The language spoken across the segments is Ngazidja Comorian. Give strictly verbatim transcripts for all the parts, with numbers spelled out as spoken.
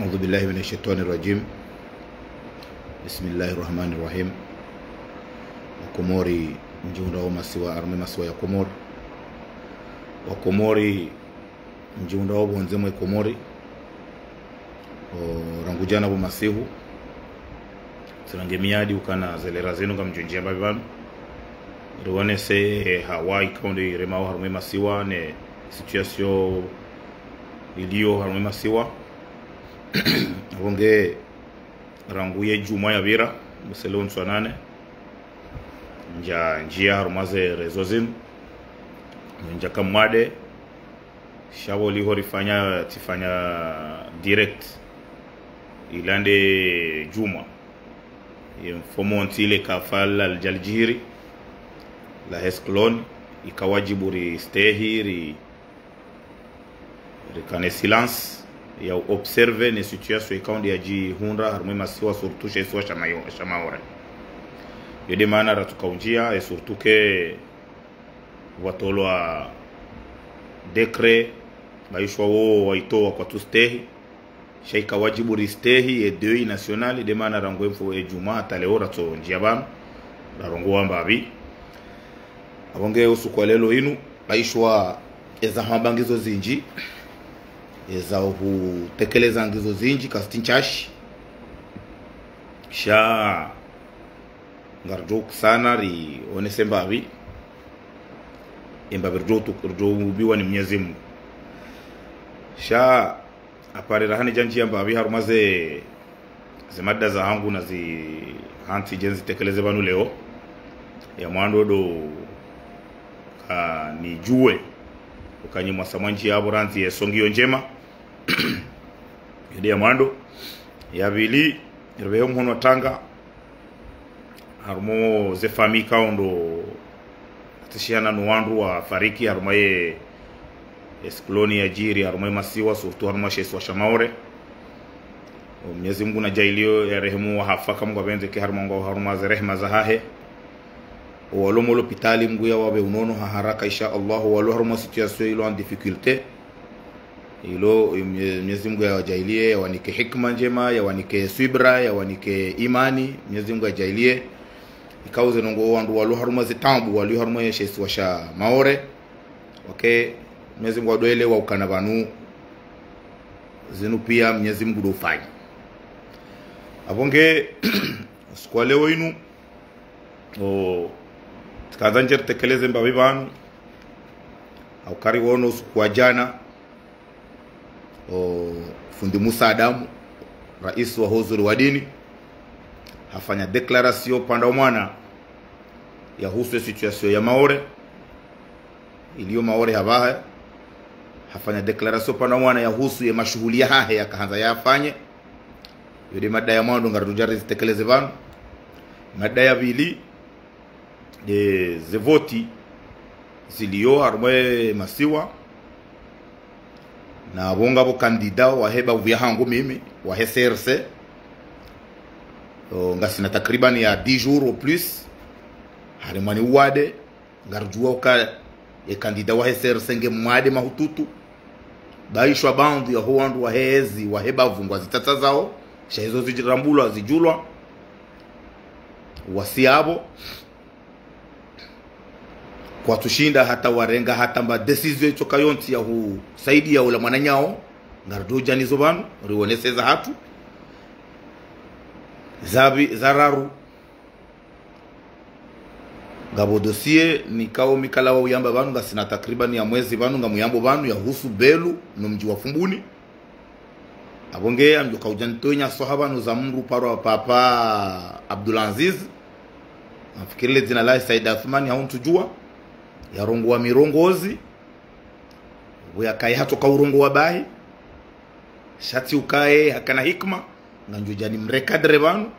أعوذ بالله من الشيطان الرجيم. بسم الله الرحمن الرحيم. Wakomori, mdjihundrao masiwa, harumwa masiwa ya Komori. Wakomori, mdjihundrao pvondze mwe Komori. O, rangu djana pvo masihu. Tsirange miadi ukana zelera zinu ngamdjo ndjia mbapvi pvanu. Riwonese hawa ikao ndo iremao harumwa masiwa ne situation iliyo harumwa masiwa. Apvo nge rangu ye djumwa yapvira, msele unswa nane. Ndja, ndjia harumwa ze réseaux zinu. Ndja kamwade. Sha pvo liho rifanya, tsifanya direct. Ilande djumwa. Ye mfumontsi le kafala ladjiri. La heskloni. Ika wadjibu ristehi, ri, rikane silence. Ya observe ne situation ikao ndo yadjihundra, harumwa masiwa surtout she isiwa sha Mayo-, sha Maore. Yo nde maana ratsuka undjia, e surtout ke pvatolwa décret, pvaishwa wo waitowa kwatsustehi. Sha ika wadjibu ristehi, e deuil national, nde maana rangu e mfu-, e djumwa, hata leo ratso ndjia pvanu, rarongoa mbapvi. Apvo nge usiku wa leo inu, pvaishwa eza hamba ngizo zindji, eza hutekeleza ngizo zindji, kazitsi ntsashi. Sha, ngaridjo kusana riwonese mbapvi, e mbapvi ridjo tu-, ridjo ubiwa ni Mwenyezi Mungu. Sha, apare rahana djandjia mbapvi harumwa ze, ze mada zahangu na zi hantsi dje nzitekeleze pvanu leo. Ya mwando ndo ka nidjuwe. Ukanyi mwasa mwandjia apvo randzi ye songi yo ndjema. Yo nde ya mwando. Ya pvili, ripvehe mhono wa tanga. Harumwa ze famille ikao ndo tsishiana no wandru wafariki, harumwa ye, ye sikloni yadjiri, harumwa ye masiwa, surtout harumwa she isiwa sha Maore. O Mwenyezi Mungu nadjaaliye yarehemu wahafa, ka Mungu apvendze ke harumwa ngwao harumwa ze rehema zahahe. O walo mo lopitali Mungu yawapve unono ha haraka, insha Allah, walo harumwa situation ilo en difficulté. Ilo, Mwenye-, Mwenyezi Mungu yawadjaaliye, yawanike hikima ndjema, yawanike swibra, yawanike imani, Mwenyezi Mungu yadjaaliye. Ikao ze ndrongoo wandru walo harumwa ze taabu, walo harumwa ye she isiwa sha Maore. Okay, Mwenyezi Mungu adowele wa ukana pvanu. Zinu pia Mwenyezi Mungu ndo ufanya. Apvo nge, usiku wa leo inu, o, tsikandza ndje ritekeleze mbapvi pvanu. Au kari wono usiku wa djana. O, fundi Musa Adamu, rais wa hozuri wa dini, hafanya déclaration pvanda mwana yahusu ye situation ya Maore, iliyo Maore hapvaha, hafanya déclaration pvanda mwana yahusu ye mashuhuli yahahe yakahandza yafanye. Yo nde mada ya mwando ngaridjo udja rizitekeleze pvanu. Mada ya pvili, nde ze voti ziliyo harumwa ye masiwa. Na pvo ngapvo kandida wahe bavu yahangu mimi, wahe C R C. O, ngasina takriban ya dix jours au plus. Harumwa ni uwade, ngaridjuwa uka ye kandida wahe C R C nge mwade mahututu. Baishwa baandhu yaho wandru wahe ezi, wahe bavu ngwazitsatsa zao. Sha izo zidjirambulwa, zidjulwa. Wasi apvo. Kwatsushinda hata warenga hata mba décision itsoka yontsi ya husaidia ula mwananyao. Ngaridjo udja nizo pvanu, riwonese za hatru. Za pvi-, za raru. Ngapvo dossier, nikao mi kalawa uyamba pvanu, ngasina takriban ya mwezi pvanu, ngamuyambo pvanu, yahusu Belu, no mdji wa Fumbuni. Apvo nge, ngamdjo kaudja nitowe nyaswaha pvanu za mdru parwa Papa Abdulaziz. Ngamfikiri le dzina lahe Said Athumani, hau ntsudjuwa. Yarongowa mirongozi. Pvo yakaye hatsoka urongowa bahi. Sha tsi ukaye hakana hikima. Ngamdjo udja nimrecadre pvanu.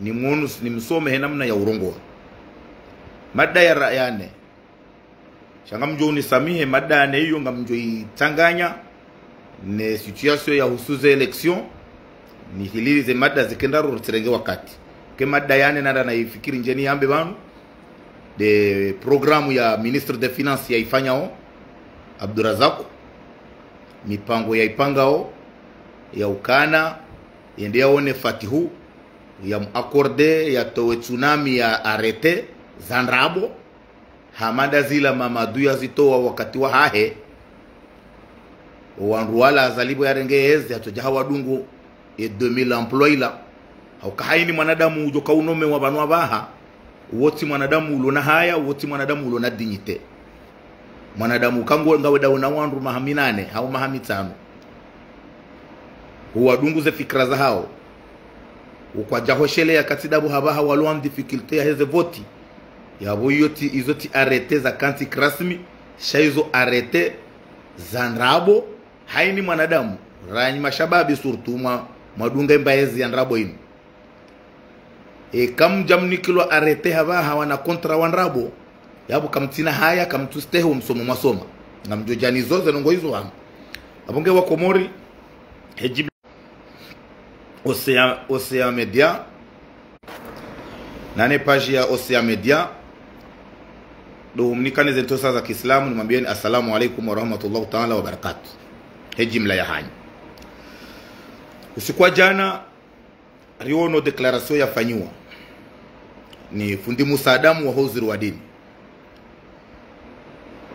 Nimwonu, nimsome he namna ya urongowa. Mada ya ra-, ya ne. Sha ngamdjo unisamihe, mada ya ne iyo ngamdjo itsanganya ne situation yahusu ze élection, nihililize mada zikenda ro ritsirenge wakati. Ke mada ya ne nanda nayifikiri ndje niyambe pvanu, nde programme ya ministre des finances yayifanyao, Abdourazak, mipango yayipangao, ya ukana, Yende yaone Fatihu, yamu accordé, yatowe tsunami ya arrêté za ndrabo, hama nda zila Mamadu yazitowa wakati wahahe. Owandru wala Azali pvo yarenge ezi, hatsodja hawadungu e deux mille emplois ila. Hauka haini mwanadamu udjo kaunomewa pvanu apvaha, uwo tsi mwanadamu ulo na haya, uwo tsi mwanadamu ulo na dignité. Mwanadamu uka ngo ngawe dawe na wandru maha minane, hau maha mitsanu. Uwadungu ze fikira zahao. Ukwadja hosheleya katsi dapvo hapvaha walo en difficulté yaheze voti. Yapvo iyo tsi, izo tsi arrêté za kantsi kirasmi, sha izo arrêté za ndrabo, haini mwanadamu, ranyi mashababi surtout mwa, mwadunga emba ezi ya ndrabo inu. E, kamdja mnikilwa arrêté hapvaha wana contrat wa ndrabo, yapvo kamtsina haya, kamtsustehi wo msomo mwasoma. Ngamdjo djanizo ze ndrongoo izo hama. Apvo nge Wakomori, he djimla Océan, Océan Média. Nane page ya Océan Média. Ndo humnikane ze ntsosa za kiislamu, nimwambieni assalamu alaikum warahmatullahi taala wabarakatuh. He djimla yahanyu. Usiku wa djana, riono déclaration yafanyiwa ni fundi Musa Adamu waho wuziri wa dini.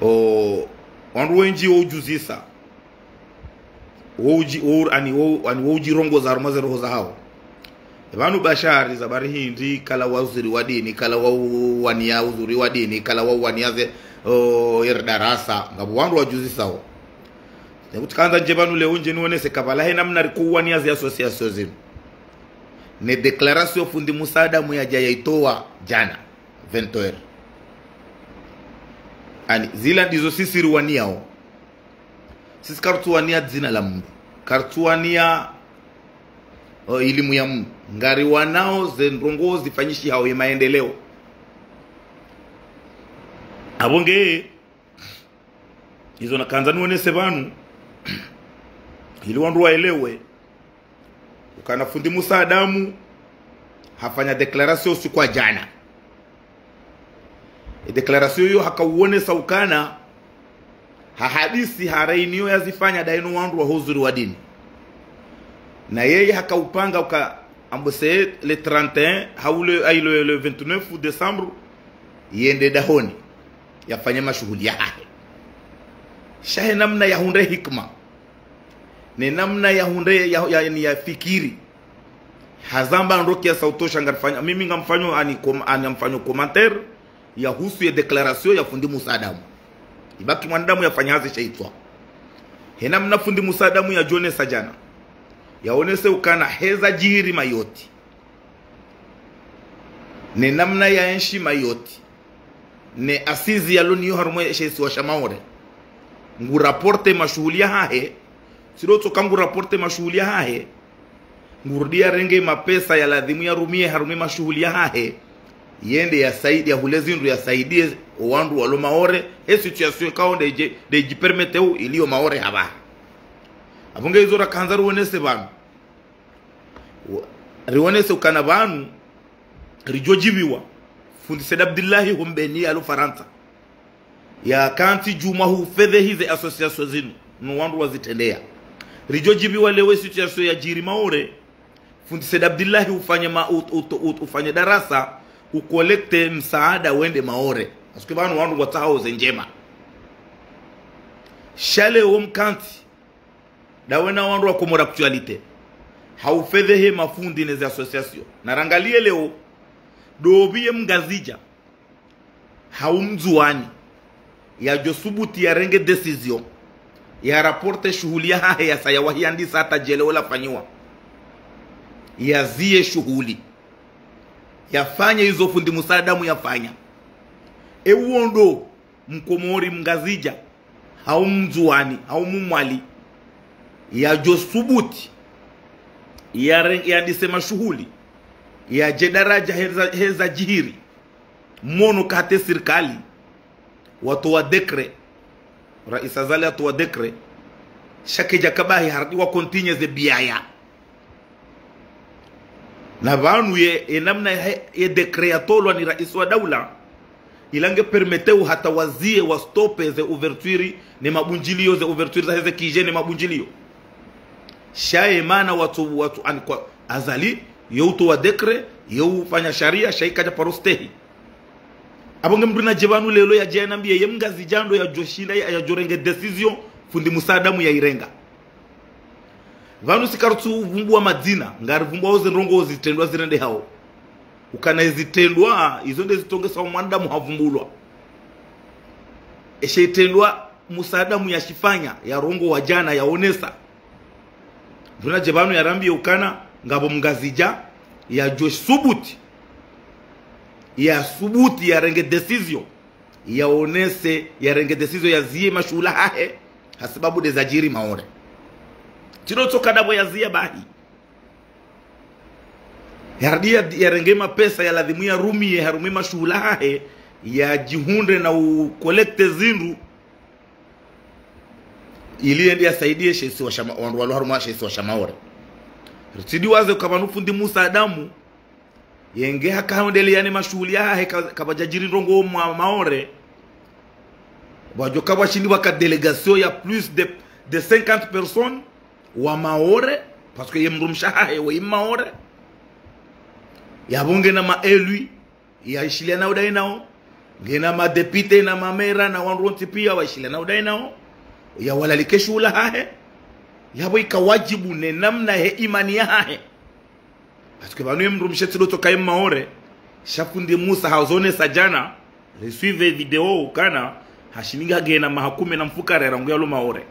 O, wandru wendji wo udjuzisa. Wo udji, wo, ani wo, ani wo udjirongoza harumwa ze roho zahao. Pvanu Bashari za bari hindri, kala wa wuziri wa dini, kala wa u-, wania wuziri wa dini, kala wa uwania ze, o, yer darasa, ngapvo wandru wadjuzisao. Nekuti kandza ndje pvanu leo ndje nionese kabla he namna riko uwania ze association zinu. Ne déclaration fundi Musa Adamu yadja yaitowa djana, vingt heures. Ani, zila ndizo sisi riwaniao. Sisi kartsuwania dzina la mndru. Kartsuwania, o, ilimu ya mndru. Ngariwanao ze ndrongoo zifanyishihao ye maendeleo. Apvo nge, izo nakandza nionese pvanu, ili wandru waelewe. Ukana fundi Musa Adamu hafanya déclaration usiku wa djana. E déclaration iyo hakauonesa ukana ha hadisi ha réunion yazifanya daye no wandru waho wuziri wa dini. Na yeye hakaupanga uka ambo se le trente et un, hau le, ai le, le vingt-neuf décembre, yende dahoni, yafanye mashuhuli yahahe. Sha he namna yahundre hikma, ne namna yahundre ya, ya, ya, yafikiri. Hazamba ndro kiasi sha utosha ngarifanya. Mimi ngamfanyo ani com-, ani ngamfanyo commentaire yahusu ye déclaration ya fundi Musa Adamu. Ibaki mwanadamu yafanya hazi sha itswa. He namna fundi Musa Adamu yadjonesa djana. Yaonese ukana heza djiri Mayotte. Ne namna yaenshi Mayotte. Ne assises yalo nayo harumwa she isiwa sha Maore. Ngu rapporté mashuhuli yahahe. Tsi ndo tsoka ngu rapporté mashuhuli yahahe. Ngurudi yarenge mapesa ya ladhimu yarumie harumwa mashuhuli yahahe. Yende yasaidie, yahule zindru yasaidie owandru walo Maore. He situation ikao nde idje, nde idji permettre u iliyo Maore hapvaha. Apvo nge izo rakandza rionese pvanu. Wa-, rionese ukana pvanu, ridjo djibiwa. Fundi Said Abdillahi Humbeni yalo Farantsa. Yakantsi djumwa hufedhehi ze association zinu, no wandru wazitrendeya. Ridjo djibiwa leo situation yadjiri Maore. Fundi Said Abdillahi ufanye ma-, u-, u-, u-, ufanye darasa, ucollecté msaada wende Maore. Parce que pvanu wandru watsahao ze ndjema. Sha leo mkantsi, dawe na wandru wa Comores Actualité, haufedhehe mafundi ne ze association. Narangalie leo, ndopvi ye Mngazidja, hau Mndzuwani, yadjo subuti yarenge décision, ya rapporté shuhuli yahahe yasa yawahi yandisa hata djele wala fanyiwa. Yazie shuhuli. Yafanye izo fundi Musa Adamu yafanya. E uwo ndo Mkomori Mngazidja, hau Mndzuwani, hau Mmwali, yadjo subuti, yare-, yandise mashuhuli, yadje daradja heza, heza djihiri. Mono kate sirikali, watowa décret, Rais Azali atowa décret, sha kedja kabahi harudi wa continuer ze biaya. Na pvanu ye, ye namna ye, ye décret yatolwa ni rais wa daula, ila nge permettre u hata wazie wa stoppe ze ouverture ne mabundjilio, ze ouverture zaheze kije ne mabundjilio. Sha ye mana watru, watru, ani kwa Azali, ye utowa décret, ye ufanya sharia, sha ikadja paro stehi. Apvo nge mndru nadje pvanu leo yadje yanambiye ye Mngazidja ndo yadjoshinda, ya, yadjorenge décision, fundi Musa Adamu yairenga. Pvanu si karutsu vumbuwa madzina, ngarivumbuwao ze ndrongoo zitrendwa zirendehao. Ukana ezitrendwa, izo nde zitrongesa mwanadamu havumbulwa. Eshe itrendwa Musa Adamu yashifanya, yarongowa djana, yaonesa. Mndru nadje pvanu yarambiye ukana, ngapvo Mngazidja, yadjosubuti. Yasubuti, yarenge décision. Yaonese, yarenge décision yaziye mashuhuli yahahe, hasibabu nde zadjiri Maore. Tsi ndo tsoka ndapvo yaziya bahi. Yarudi ya, yarenge mapesa yaladhimu yarumiye, harumwa mashuhuli yahahe, yadjihundre na ucollecte zindru, ili yende yasaidie she isiwa sha Ma-, wandru walo harumwa she isiwa sha Maore. Ritsi diwaze uka pvanu fundi Musa Adamu, yenge haka hondele yane mashuhuli yahahe ka-, kapvadjadjiri ndrongoo mwa Maore. Wadjo kapvwashindi waka délégation ya plus de, de cinquante personnes wa Maore, parce que ye mdrumshe wahahe we Maore. Yapvo ngena ma élus, yaishiliana udayi nao. Ngena madéputés na mamera na wandru wontsi pia waishiliana udayi nao. Yawalalike shuhuli yahahe. Yapvo ika wadjibu ne namna he imani yahahe. Parce que pvanu ye mdrumshe tsi ndo tsoka ye Maore, sha fundi Musa hazonesa djana, risuive video ukana, hashimika hagena maha kume na mfukare rangu yalo Maore.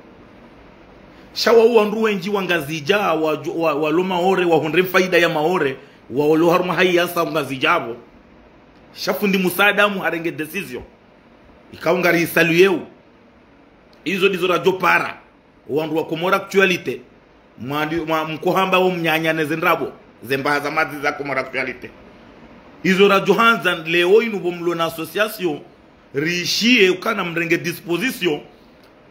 Sha wao wandru wendji wa Ngazidja, wa, wa, walo Maore, wahundre faida ya Maore, walo harumwa hayasa Ngazidja apvo. Sha fundi Musa Adamu harenge décision. Ikao ngari saluer. Izo ndizo radjopara. Wandru wa Comores Actualité. Mwandi, mwa, mkohamba wo mnyanya ne ze ndrabo. Ze mbaha za madzi za Comores Actualité. Izo radjohandza leo inu pvo mlo na association. Riishiye ukana mrenge disposition.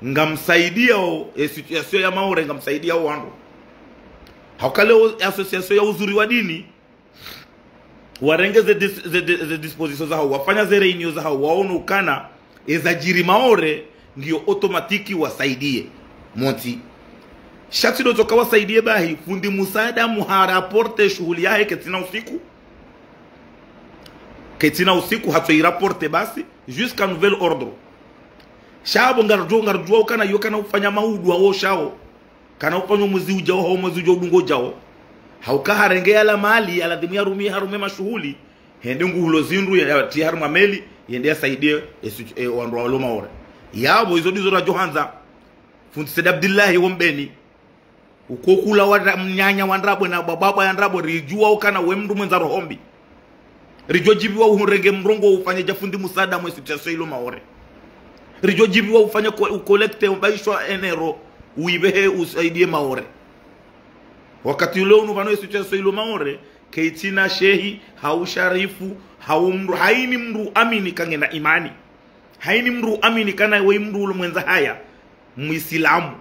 Ngamsaidiyao, e situation ya Maore ngamsaidiyao wandru. Hauka leo association ya Uzuri wa Dini. Warenge ze dis-, ze di-, ze disposition zahao, wafanya ze réunion zahao, waono ukana, ezadjiri Maore, ngiyo automatique wasaidie. Montsi. Sha tsi ndo tsoka wasaidie bahi, fundi Musa Adamu ha rapporte shuhuli yahe ketsina usiku. Ketsina usiku, hatso i rapporte basi, jusqu'à nouvel ordre. Sha apvo ngarudjo, ngarudjuwa ukana, yo kana ufanya maudu wao shao. Kana ufanya mwezi ujao, hau mwezi ujao udungo ujao. Hauka harenge yala mali, yaladhimu yarumiye harumwa mashuhuli. Hende nguhulo zindru ya, yatiye harumwa meli, yende yasaidie, esu-, e, wandru walo Maore. Yapvo izo ndizo radjohandza. Fundi Said Abdillahi wo Mbeni. Uko kula wa nda-, mnyanya wa ndrabo na bwabwabwa ya ndrabo, ridjuwa ukana we mndru mwendza roho mbi. Ridjodjiviwa uhurenge mrongoo ufanye dja fundi Musa Adamu e situation ilo Maore. Ridjodjiviwa ufanye ko-, ucollecte ubaishwa enero, uibehe usaidie Maore. Wakati ule unu pvanu e situation ilo Maore, keitsina shehi, hau sharifu, hau mndru, haini mndru amini kangena imani. Haini mndru amini kana we mndru ulo mwendza haya, Muislamu.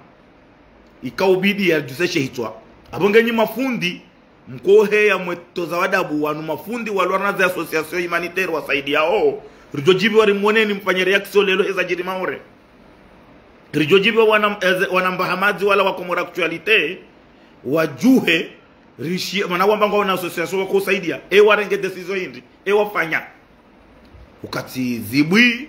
Ika ubidi yadjuse she hitswa. Apvo ngenyi mafundi, mkoheya mwetoza wadabu wanu mafundi walwana ze association humanitaire wasaidiyao. Ridjodjiviwa rimwoneni mfanye réaction leo hezadjiri Maore. Ridjodjiviwa wana, eze, wana mbaha madzi wala wa Comores Actualité, wadjuhe, rishi, mana wamba ngwaona association wakosaidia. E warenge décision hindri, e wafanya. Ukati zibwi,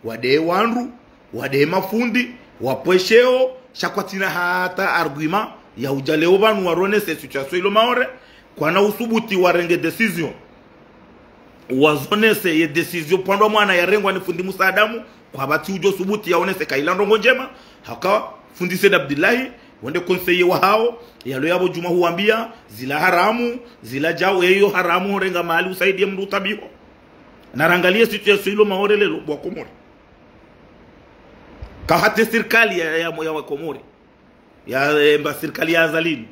wade wandru, wade mafundi, wapvwesheo, sha kwatsina hata argument, ya udja leo pvanu waronese situation ilo Maore, kwana usubuti warenge décision. Wazonese ye décision pvandwa mwana yarengwa ni fundi Musa Adamu, kwapvatsi udjo subuti yaonese kaila ndrongoo ndjema, haka fundi Said Abdillahi, wende conseiller wahao, yalo yapvo djuma huwambia, zila haramu, zila djao, eyo haramu, hurenga mali usaidie mndru utabiho. Narangalie situation ilo Maore leo, bo wa Komori. Ka hata sirikali ya, ya, ya wa Komori. Ya, eh, mba sirikali ya Azali inu.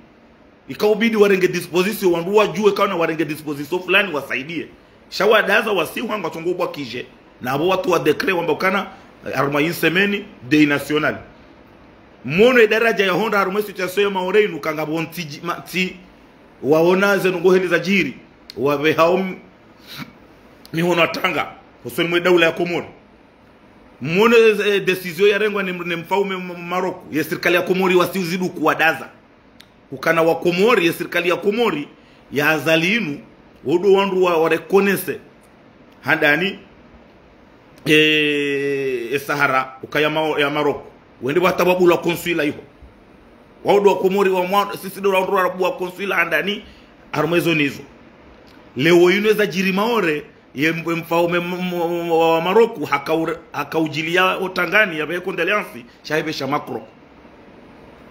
Ika ubidi warenge disposition, wandru wadjuwe kana warenge disposition fulani wasaidie. Sha wadaza wasihwa ngwatsongo bwakije. Na apvo watowa décret wamba ukana, eh, harumwa une semaine, deuil national. Mwono e daraja ya hondra harumwa e situation ya Maore inu kanga pvo ntsi dji-, ma-, ntsi waona ze ndrongoo heli zadjiri. Wapvehao m-, mihono ya tanga. Hosoni mwe daula ya Komori. Mwono, eh, décision yarengwa ne, ne mfaume M-, Maroko. Ye sirikali ya Komori wasiuziduku wadaza. Ukana wa Komori, ye sirikali ya Komori, ya Azali inu, wo ndo wandru wa, wa reconnaître handani, e, e Sahara, ukaya ma-, ya Maroc. Wende wata wabula consulat iho. Wao ndo wa Komori wa mwa-, sisi ndo wandru wabua consulat handani, harumwa ezo nizo. Leo inu eza djiri Maore, ye mb-, mfaume m-, m-, m-, wa Maroc, hakau-, hakaudjilia otangani, yapve condoléances, sha hepvesha Macron.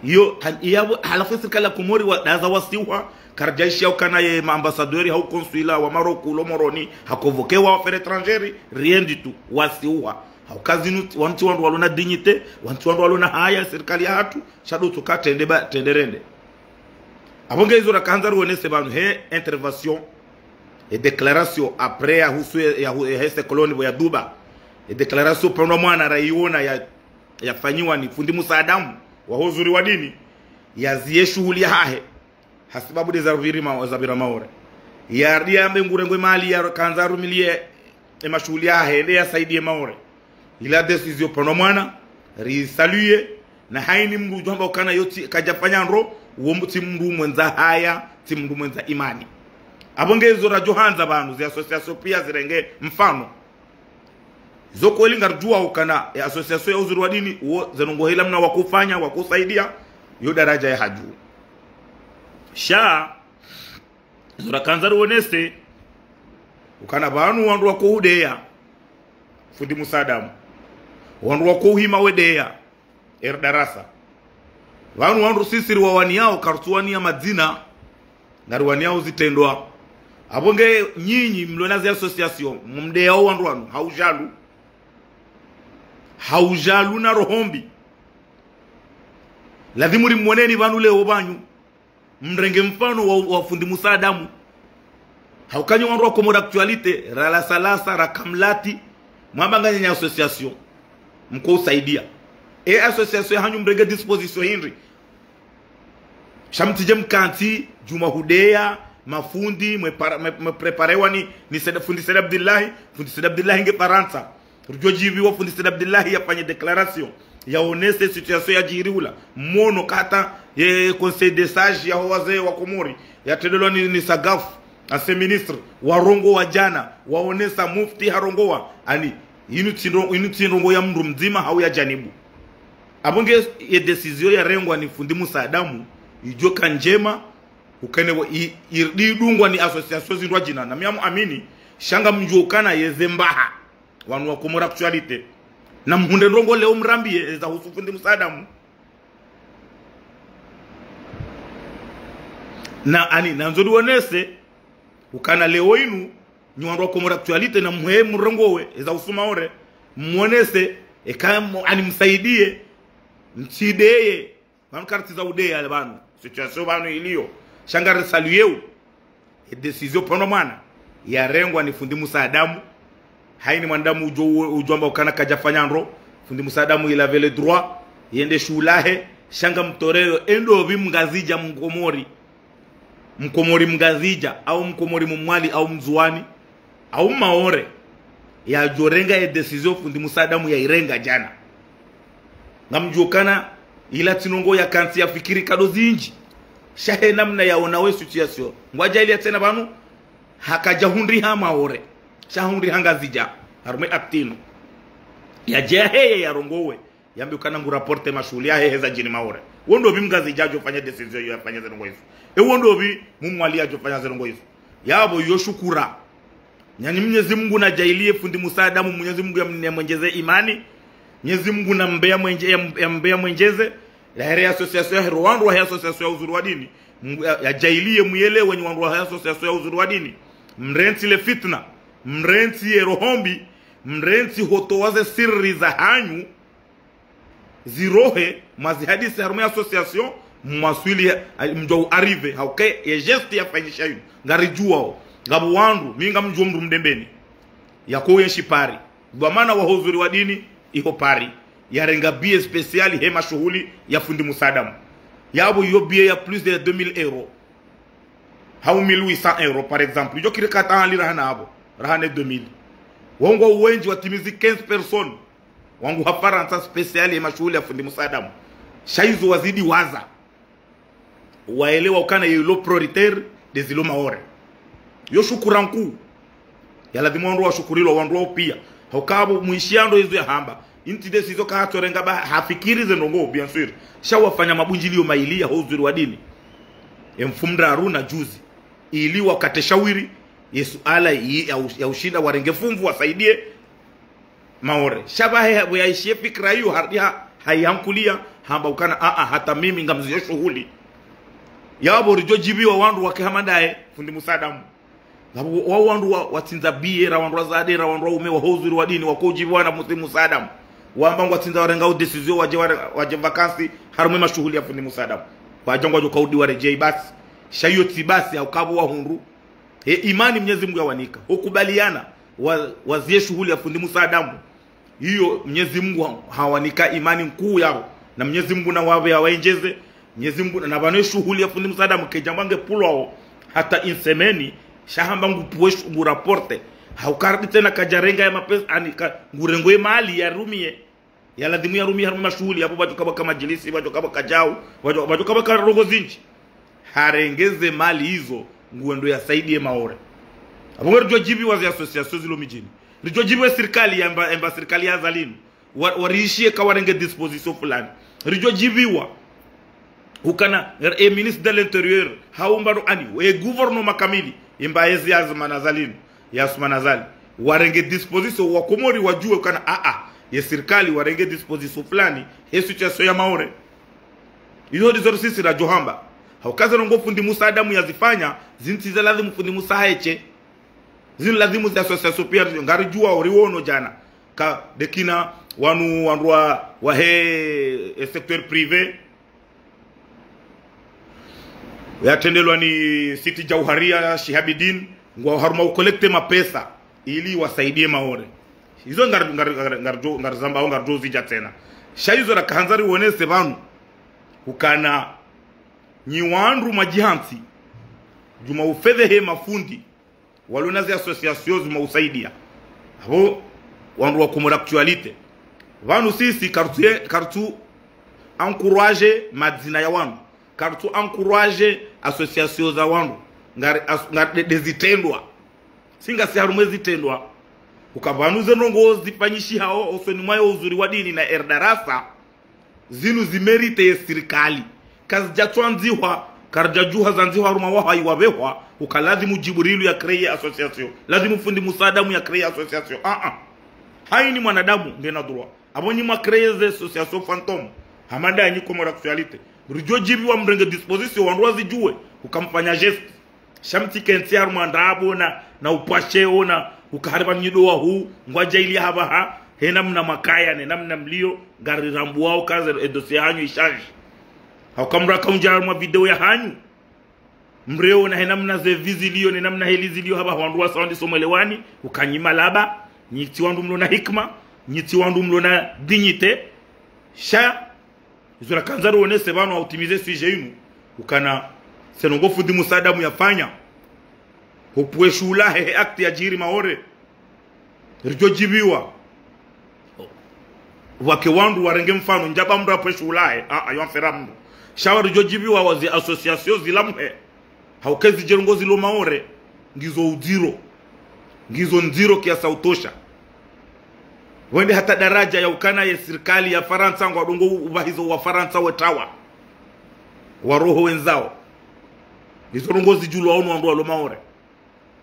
Iyo, han-, iya, halafu sirikali ya Komori wa, ndaza wasiuha, karidjaishiya ukana ye ma ambassadeurs hau consulat wa Maroc ulo Moroni, haconvoquewa affaires étrangères, rien du tout, wasiuha. Hauka zinu, wantru wandru walo na dignité, wantru wandru walo na haya, sirikali yahatru, sha ndo tsuka trende ba, trende rende. Apvo nge izo rakandza rionese pvanu, he intervention, e déclaration, après ya husu ya, ya hu-, he cyclone pvo ya duba, e déclaration pvandrwa mwana raiona ya, yafanyiwa ni fundi Musa Adamu, waho Uzuri wa Dini, yaziye shuhuli yahahe, hasibabu nde zapviri ma-, zapvira Maore. Yarudi yambe ngurengwe mali yakandza arumilie e mashuhuli yahahe, yende yasaidie Maore. Ila décision pvandrwa mwana, risaluer, na haini mndru udjo hamba ukana yo tsi, kadjafanya ndro, uwo mndru tsi mndru mwendza haya, tsi mndru mwendza imani. Apvo nge izo radjo handza pvanu, zi associations pia zirenge mfano. Zo kweli ngaridjuwa ukana, e association ya Uzuri wa Dini, uwo ze ndrongoo hela mna wakufanya, wakusaidia, yo daraja ya hadju. Sha, zo rakandza rionese, ukana pvanu wandru wakoudeya fundi Musa Adamu. Wandru wakouhima wedeya, er darasa. Pvanu wandru sisi riwawaniyao, kartsuwaniya madzina, ngariwaniyao zitrendwa. Apvo nge nyinyi mlo na zi associations, mumdeyao wandru wanu, ha udjalu. Ha udjalu na roho mbi. Ladhimu rimwoneni pvanu leo pvanyu. Mrenge mfano wa, wa fundi Musa Adamu. Hauka nyi wandru wa Comores Actualité, ralasalasa, rakamlati, mwamba nganyi association. Mkousaidia. E association yahanyu mrenge disposition hindri. Sha mtsidje mkantsi, djumwa hudeya, mafundi, mwe para-, mwe, mwe préparewa ni, ni Said, fundi Said Abdillahi, fundi Said Abdillahi nge Farantsa. Rudjo djiviwa fundi Said Abdillahi yafanye déclaration, yaonese situation yadjiri hula. Mwono hata ye Conseil des Sages yaho wazee wa Komori, yatrendelwa ni, ni Sagaf, ancien ministre, warongowa djana, waonesa mufti harongowa, ani, inu tsi ndro-, inu tsi ndrongoo ya mndru mdzima hau ya djanibu. Apvo nge ye décision yarengwa ni fundi Musa Adamu, idjo ka ndjema, ukene wa, i, i, idungwa ni associations zindrwadjina, na mi namuamini, sha ngamdjuo ukana yeze mbaha. Wanu wa Comores Actualité. Na mhundre ndrongoo leo mrambiye, eza husu fundi Musa Adamu. Na ani, nandzo rionese, ukana leo inu, nyi wandru wa Comores Actualité na mhwe mrongowe, eza husu Maore, mwonese, eka mo-, ani msaidie, mtsideye, pvanu kartsi za udeya ale pvanu. Situation pvanu iliyo. Sha ngarisaluer. E décision pvandrwa mwana, yarengwa ni fundi Musa Adamu. Haini mwanadamu udjo, udjo amba ukana kadjafanya ndro. Fundi Musa Adamu il avait le droit, yende shuhuli yahe, sha ngamtoreyo, e ndopvi mngazidja mkomori. Mkomori mngazidja, au mkomori mmwali, au mndzuwani, au Maore, yadjorenga ye décision fundi Musa Adamu yairenga djana. Ngamdjuo ukana, ila tsi ndrongoo yakantsi yafikiri nkado zindji. Sha he namna yaona we situation. Ngwadja ili ya tsena pvanu, hakadja hundriha Maore. Sha hundriha Ngazidja. Harumwa e acte inu. Yadje yaheye yarongowe. Yambe ukana ngu rapporter mashuhuli yahe heza djiri Maore. Wo ndopvi mngazidja adjofanya décision iyo yafanya ze ndrongoo izo. E wo ndopvi mmwali adjofanya ze ndrongoo izo. Yapvo yo shukura. Nyanyi Mnyezi Mungu nadjaaliye fundi Musa Adamu, Mnyezi Mungu yam-, yamwendjeze imani. Mnyezi Mungu nambe yamwendje-, yam-, yambe yamwendjeze. La here association ya hero wandru wa he association ya Uzuri wa Dini. Mungu ya, yadjaaliye muyelewe nyi wandru wa he association ya Uzuri wa Dini. Mrentsi le fitna. Mrentsi ye roho mbi. Mrentsi hutowa ze siri zahanyu. Zirohe, mwazihadisi harumwa ye association, mwaswili, a, mdjo arriver, hauka ye geste yafanyisha yinu. Ngaridjuwao, ngapvo wandru, mi ngamdjuo mndru Mdembeni. Yako yenshi Paris. Dhwamana waho Uzuri wa Dini, iho Paris. Yarenga billet spécial he mashuhuli ya fundi Musa Adamu. Yapvo iyo billet ya plus de deux mille euros. Hau mille huit cents euros, par exemple. Idjo kiri kata ali rahana apvo. Rahana deux mille. Wao ngwao wendji watimizi quinze personnes. Wangu ha Farantsa spécial ye mashuhuli ya fundi Musa Adamu. Sha izo wazidi waza. waelewa ukana yilo prioritaire ndezilo Maore. Yo shukura nkuu. Ya lazimu wandru washukurilwa wandru wao pia. Hauka pvo mwishiya ndo izo yahamba. Intsi ndesizo kahatsorenga ba hafikiri ze ndrongoo, bien sûr. Sha wafanya mabundjiliyo mayili ya ho uzuri wa dini. Ye mfumoraru na juzi. Ili wakate shawiri, ye suala yi ya u-, ya ushinda warenge funvu wasaidie Maore. Sha pvahe pvo yaishiye fikira iyo harudi ha, hayihankuliya, hamba ukana, a, a, hata mimi ngamziyo shuhuli. Yapvo ridjo djiviwa wandru wake hama ndaye, fundi Musa Adamu. Ngapvo wa wandru wa, watsindza biye, ra wandru wazade, ra wandru waume wa ho uzuri wa dini, wako djiviwa na fundi Musa Adamu. Wamba ngwatsindza warenga o décision wadje ware-, wadje vacances, harumwa ye mashuhuli ya fundi Musa Adamu. Wadja ngwadjo kaudi waredjei basi. Sha iyo tsi basi, hauka pvo wahundru. He imani Mnyezi Mungu yawanika. Hukubaliana, wa, waziye shuhuli ya fundi Musa Adamu. Iyo Mnyezi Mungu ha-, hawanika imani nkuu yapvo. Na Mnyezi Mungu na wapve yawaendjeze. Mnyezi Mungu na, na pvanu ye shuhuli ya fundi Musa Adamu kedja mbange pulwao. Hata insemeni, sha hamba ngupvwe shu-, ngu rapporte. Hauka harudi tsena kadjarenga ya mapesa, ani ka, ngurengo ye mali yarumiye. Ya lazimu yarumiye harumwa mashuhuli, yapvo pvadjo kapvwaka madjilisi, pvadjo kapvwaka djau, pvadjo, pvadjo kapvwaka ndrongoo zindji. Harenge ze mali izo, nguwendo yasaidie Maore. Apvo nge ridjo djiviwa ze associations zilo midjini. Ridjo djiviwa sirikali yamba, yamba sirikali ya Azali inu. Wa, wariishiye ka warenge disposition fulani. Ridjo djiviwa. Ukana, e ministre de l'Intérieur, hau mbano ani, e gouvernement kamili, yamba ezi ya Azali inu. Ya Assoumani Azali. Warenge disposition wa Komori wadjuwe ukana, a, a, ye sirikali warenge disposition fulani, he situation ya Maore. Izo ndizo sisi radjo hamba. Hauka ze ndrongoo fundi Musa Adamu yazifanya, zinu tsi ze lazimu fundi Musa haeshe. Zinu lazimu ze associations pia, ngaridjuwa ori wono djana. Ka dekina wanu wandru wa, wa he, e secteur privé. Yatrendelwa ni Siti Djauharia Shihabidin, ngwao harumwa u collecter mapesa, ili wasaidie Maore. Izo ngar-, ngar-, ngar-, ngaridjo, ngarizamba, ngaridjo zidja tsena. Sha izo rakahandza riwonese pvanu, ukana nyi wandru mwadjihantsi, djuma ufedhehe mafundi, walo na ze associations zima usaidia. Apvo, wandru wa Comores Actualité. Pvanu sisi kartsu, kartsu encourager madzina ya wandru. Kartsu encourager associations za wandru. Ngari as-, ngari nde, nde zitrendwa. Si ngasi harumwa ze zitrendwa. Uka pvanu ze ndrongoo zifanyishihao, osoni mwa yo uzuri wa dini na Erdarasa. Zinu zi mérite ye sirikali. Kazidja twandzihwa, karidja djuha zandzihwa harumwa wahayi wapvehwa, uka lazimu Djibrilu ya créer association. Lazimu fundi Musa Adamu ya créer association. A, a. Hayini mwanadamu, ngena droit. Apvo nyi mwa créer ze association fantôme. Hama nda nyi Comores Actualité. Ridjo djiviwa mrenge disposition, wandru wazidjuwe, uka mfanya geste. Sha mtsi kentsi harumwa ndrabo na, na upvashe ona, uka hari pvanu nyi ndo wahuu, ngwadja ili hapvaha, he namna mwakaya, ne namna mliyo, ngarirambuwao kaze e dossier hanyu ishanji. Hauka mraka undja harumwa video ya hanyu. Mreona he namna ze vie ziliyo, ne namna heli ziliyo hapvaha wandru wasa wandisa mwelewani, uka nyi malaba, nyi tsi wandru mlo na hikima, nyi tsi wandru mlo na dignité, sha Izo rakandza riwonese pvanu ha utimize sujet inu. Ukana, ze ndrongoo fundi Musa Adamu yafanya. Hupvwe shuhula he, he acte yadjiri Maore. Ridjo djiviwa. Pvwake wandru warenge mfano, ndjaba mndru apvwe shuhula he. A, a, yo amfera mndru. Sha wa ridjo djiviwa wa ze associations zilamuhe. Hauka ezi ze ndrongoo zilo Maore, ngizo udziro. Ngizo ndziro kiasi ya utosha. Wende hata daraja ya ukana ye sirikali ya Farantsa ngwadungo u-, upvahizo wa Farantsa wetawa. Wa roho wendzao. Izo ndrongoo zidjulwa wanu wandru walo Maore.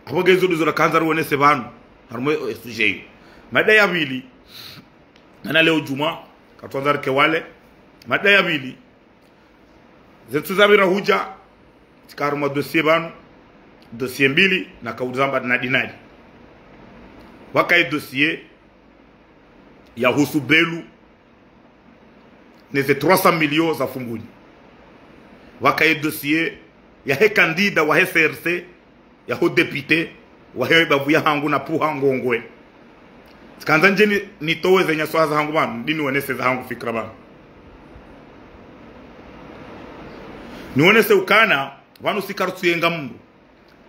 Apvo nge izo ndizo rakandza riwonese pvanu. Harumwa e sujet iyo. Mada ya pvili. Mana leo djumwa, katwandza rike wale. Mada ya pvili. Ze ntsihu zapvira hudja, tsika harumwa dossier pvanu, dossier mbili, na kaudza mba na dinari. Pvwaka ye dossier yahusu Belu, ne ze trois cents millions za Fumbuni. Pvwaka ye dossier yahe candidat wahe C R C, yaho député, wahe bavu yahangu na puha ngongwe. Tsikandza ndje ni, nitowe ze nyaswaha zahangu pvanu, ndi niwonese zahangu fikira pvanu. Niwonese ukana, pvanu si kartsu yenga mndru.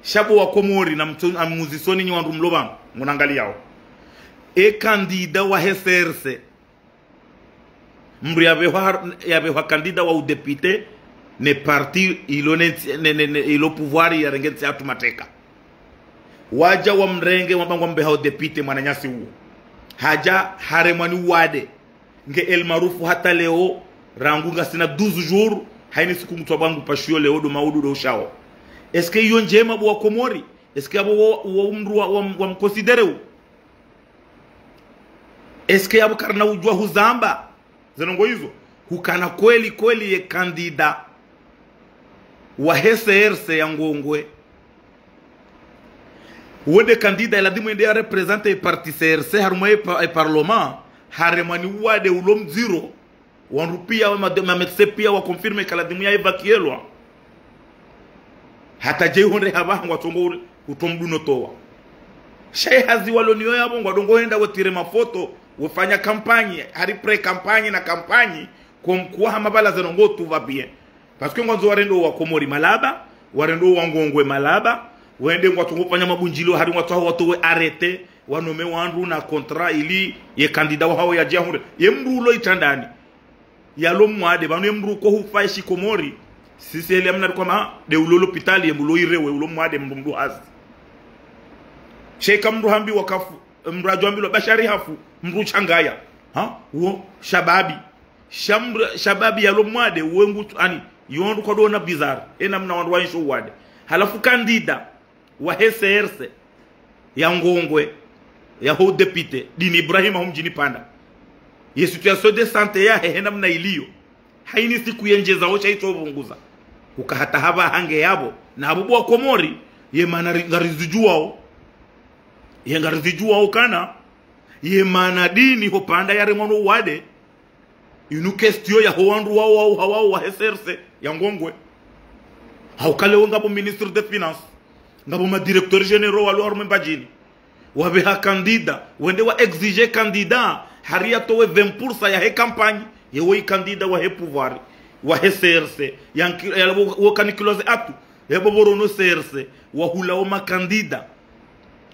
Sha bo wa Komori na mtso-, na muzisoni nyi wandru mlo pvanu, ngunangaliyao. E candidat wahe C R C. Mndru yapvehwa har-, yapvehwa candidat wa udéputé, Ne parti ilo ne, ne, ne, ne, ilo pouvoir yarenge ntsi yahatru mateka. Wadja wamrenge wamba ngwambe hao député mwananyasi uwo. Hadja haremwa ni uwade. Nge El Maarouf hata leo, rangu ngasina douze jours, hayina siku ngutwa bangu pashiyo leo ndo maudu ndo ushao. Est-ce que iyo ndjema bo wa Komori? Est-ce que abo wo, wo mdru wa, wa, wamconsidéré u? Est-ce que abo karina udjuwa huzamba? Ze ndrongoo izo. Hukana kweli kweli ye candidat wahe C R C ya Ngongwe. Wo nde candidat elazimu yende ya représenter ye parti C R C harumwa ye pa-, ye parlement. Haremwa ni uwade ulo mdziro. Wandru piya wa made-, ma médecins piya wa confirmé ka lazimu ya évacuelwa. Hata dje ihonde hapvaha ngwatsongo ule, utso mdru no towa. Sha ye hazi walo niyo yapvo ngwadongo henda wetire mafoto, wefanya campagne, hari pré-campagne na campagne, comme quoi hama pvala ze ndrongoo tout va bien. Parce que ngwandzo warende wa Komori malaba, warende wa Ngongwe malaba, wende ngwatsongo fanya mabundjilio hari ngwatsaho watowe arrêté, wanome wandru na contrat ili ye candidat wahao yadje yahundre. Ye mdru ulo itrandani. Yalo mwade, pvanu ye mdru ko hufa ye shikomori. Sisi heli amna rikoma, nde ulo lopitali, ye mdru ulo irewe, ulo mwade mdru mdru hazi. Sha eka mdru hambiwa kafu, mdru adjo ambilwa Bashari hafu, mdru uchangaya. Ha? Uwo, shababi. Sha mdru, shababi yalo mwade, uwe ngu, ani, yo ndru kwadona bizarre. Ena mna wandru waisho uwade. Halafu candidat wahe C R C ya Ngongwe, yaho député, Dini Ibrahima ho mdjini Panda. Ye situation de santé yahe hena mna iliyo. Hayina siku yendjeza osha itso pvunguza. Uka hata hapvaha nge yapvo. Na apvo bo wa Komori, ye mana ri-, ngarizidjuwao. Ye ngarizidjuwao kana. Ye mana Dini ho Panda yaremwa no uwade. Inu question yaho wandru wao, wao, wao, wahe C R C ya Ngongwe. Hauka leo ngapvo ministre des finances, ngapvo ma directeurs généraux walo harumwa Mbadjini. Wapveha candidat, wende wa exiger candidat, hari yatowe vingt pour cent yahe campagne, yewo i candidat wahe pouvoir, wahe C R C, yanki-, ya wo, wo kanikiloze atu, yabo borono C R C, wahula wo ma candidat.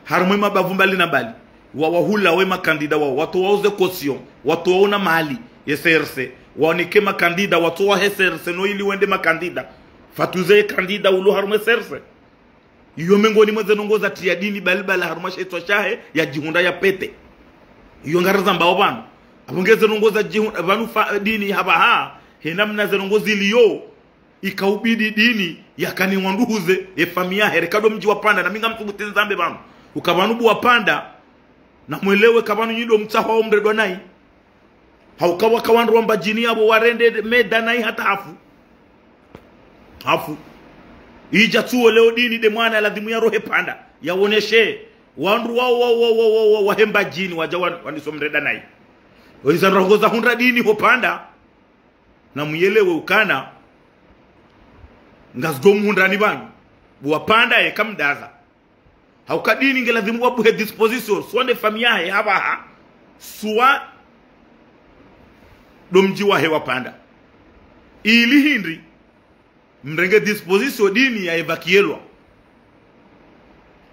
Harumwa ye mabavu mbali na mbali. Wa, wahula we ma candidat wao, watowa uze caution, watowa una mali, ye C R C, waoneke ma candidat, watowa he C R C, no ili wende ma candidat. Fatuze candidat ulo harumwa ye C R C. Iyo mengoni mwa ze ndrongoo zatriya Dini balibala harumwa she itswa shahe, yadjihundra ya pete. Iyo ngarizambao pvanu. Apvo nge ze ndrongoo zadjihundra, pvanu fa, Dini hapvaha, hena mna ze ndrongoo ziliyo. Ika ubidi Dini yakane wandru huze ye famiyi yahe, reka ndo mdji wa Panda, na mi ngamtsubuti nizambe pvanu. Uka pvanu bo wa Panda, na mwelewe ka pvanu nyi ndo mtsaho wa umredwa nayi. Hauka waka wandru wa Mbadjini yapvo warende meda nayi hata hafu. Hafu. Idja tsuwo leo Dini nde mwana lazimu yarohe Panda, yawoneshe wandru wa, wa, wa he Mbadjini wadja wan-, wandiso mreda nayi. Oyiza ndrongoo zahundra Dini ho Panda. Na muyelewe ukana, ngazidjo muhundrani pvanu, bo wa Panda ye kamdaza. Hauka Dini nge lazimu wabuhe disposition, swa nde famiyi yahe hapvaha, swa ndo mdji wahe wa Panda. Ili hindri, mrenge disposition Dini ya évacuelwa.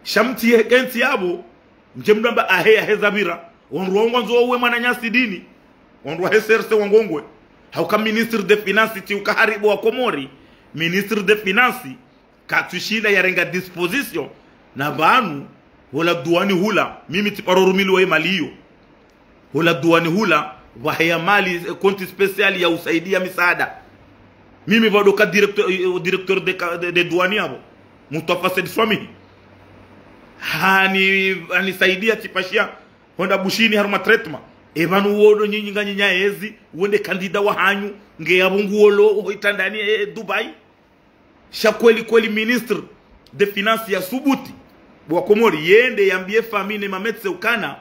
Sha mtsi ye kentsi yapvo, mdje mdru amba ahe yahe zapvira. Wandru wao ngwandzo uwe mwananyasi Dini. Wandru wahe C R C wa Ngongwe. Hauka ministre des finances tsi uka hari bo wa Komori. Ministre des finances, katsushinda yarenga disposition. Na pvanu, wola duwani hula, mimi tsiparo rumiliwa ye mali iyo. Hula duwani hula, pvaheya mali, eh, compte spécial ya usaidia misaada. Mimi pvado ka directeur, eh, directeur de ka-, de, de douane yapvo. Mutwafa Said Swamihi. Hani, hanisaidia tsipashiya, honda Bushini harumwa traitement. E pvanu wodo nyinyi nganyi nyayezi, wende candidat wahanyu, nge yapvo nguwolo, oho itrandani, eh, Dubai. Sha kweli kweli ministre des finances yasubuti, bo wa Komori, yende yambiye famiyi ne ma médecins ukana,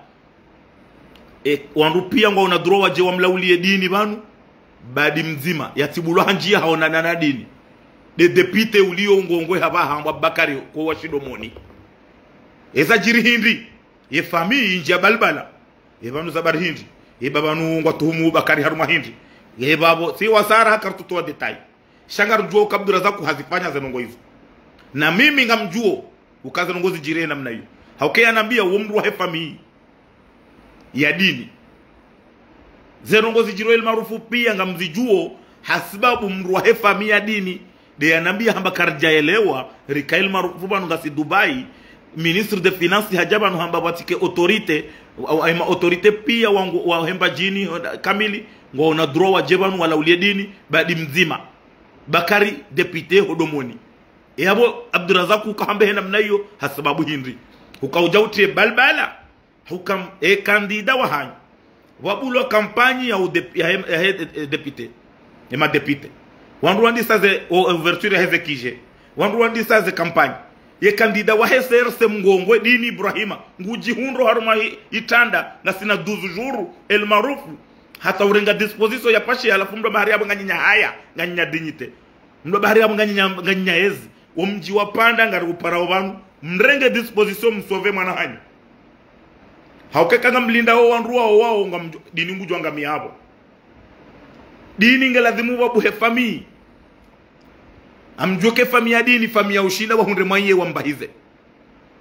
e, wandru piya ngwaona droit wadje wamlauliye Dini pvanu, badi mdzima, yatsibulwa ha ndjiya haonana na Dini. Nde député uliyo Ngongwe hapvaha hambwa Bakari ko wa Shidomoni. Eza djiri hindri, ye famiyi indjiya balibala. Ye pvanu za bari hindri, ye pvanu ngwatuhumu Bakari harumwa hindri. Ye pvapvo, tsi wasara haka rutsutowa détail. Sha ngarudjuo uka Abdurazaku hazifanya ze ndrongoo izo. Na mimi ngamdjuo uka ze ndrongoo zidjiri he namna iyo. Hauka yanambiya uwo mndru wahe famiyi ya Dini. Ze ndrongoo zidjiri El Maarouf piya ngamzidjuo, Hasibabu mndru wahe famiyi ya Dini, nde yanambiya hamba karidjaelewa, rika El Maarouf pvanu ngasi Dubai, ministre de finance hadja pvanu hamba pvwatsike autorité, wa, wa, ema autorité piya wangu, wahe Mbadjini, kamili, ngwaona droit wadje pvanu walauliye Dini, badi mdzima. Bakari député ho Domoni. Eyapvo Abdourazak uka hambe he namna iyo, hasibabu hindri. Uka udja utriye balbala. Hukam, e candidat wahanyu. Wabulwa kampanyi ya udep-, ya he, ya he, e, député. Ema député. Wandru wandisa ze, o, ouverture ya heze kije. Wandru wandisa ze kampanyi. Ye candidat wahe C R C mngongwe Dini Ibrahima. Ngudjihundro harumwa hi, itranda. Ngasina douze jours. El Maarouf. Hata urenga disposition ya pashe halafu mndru bahari yapvo nganyinya haya. Nganyinya dignité. Mndru bahari yapvo nganyinya, nganyinya ezi. Wo mdji wa Panda ngari uparao pvanu. Mrenge disposition msauve mwana hanyu. Hauka eka ngamlindao wandru wao wao ngamdjo-, Dini ngudjo angamiya yapvo. Dini nge lazimu wabuhe famiyi. Amdjuwe ke famiyi ya Dini, famiyi ya ushinda wahundre mwaye wambahize.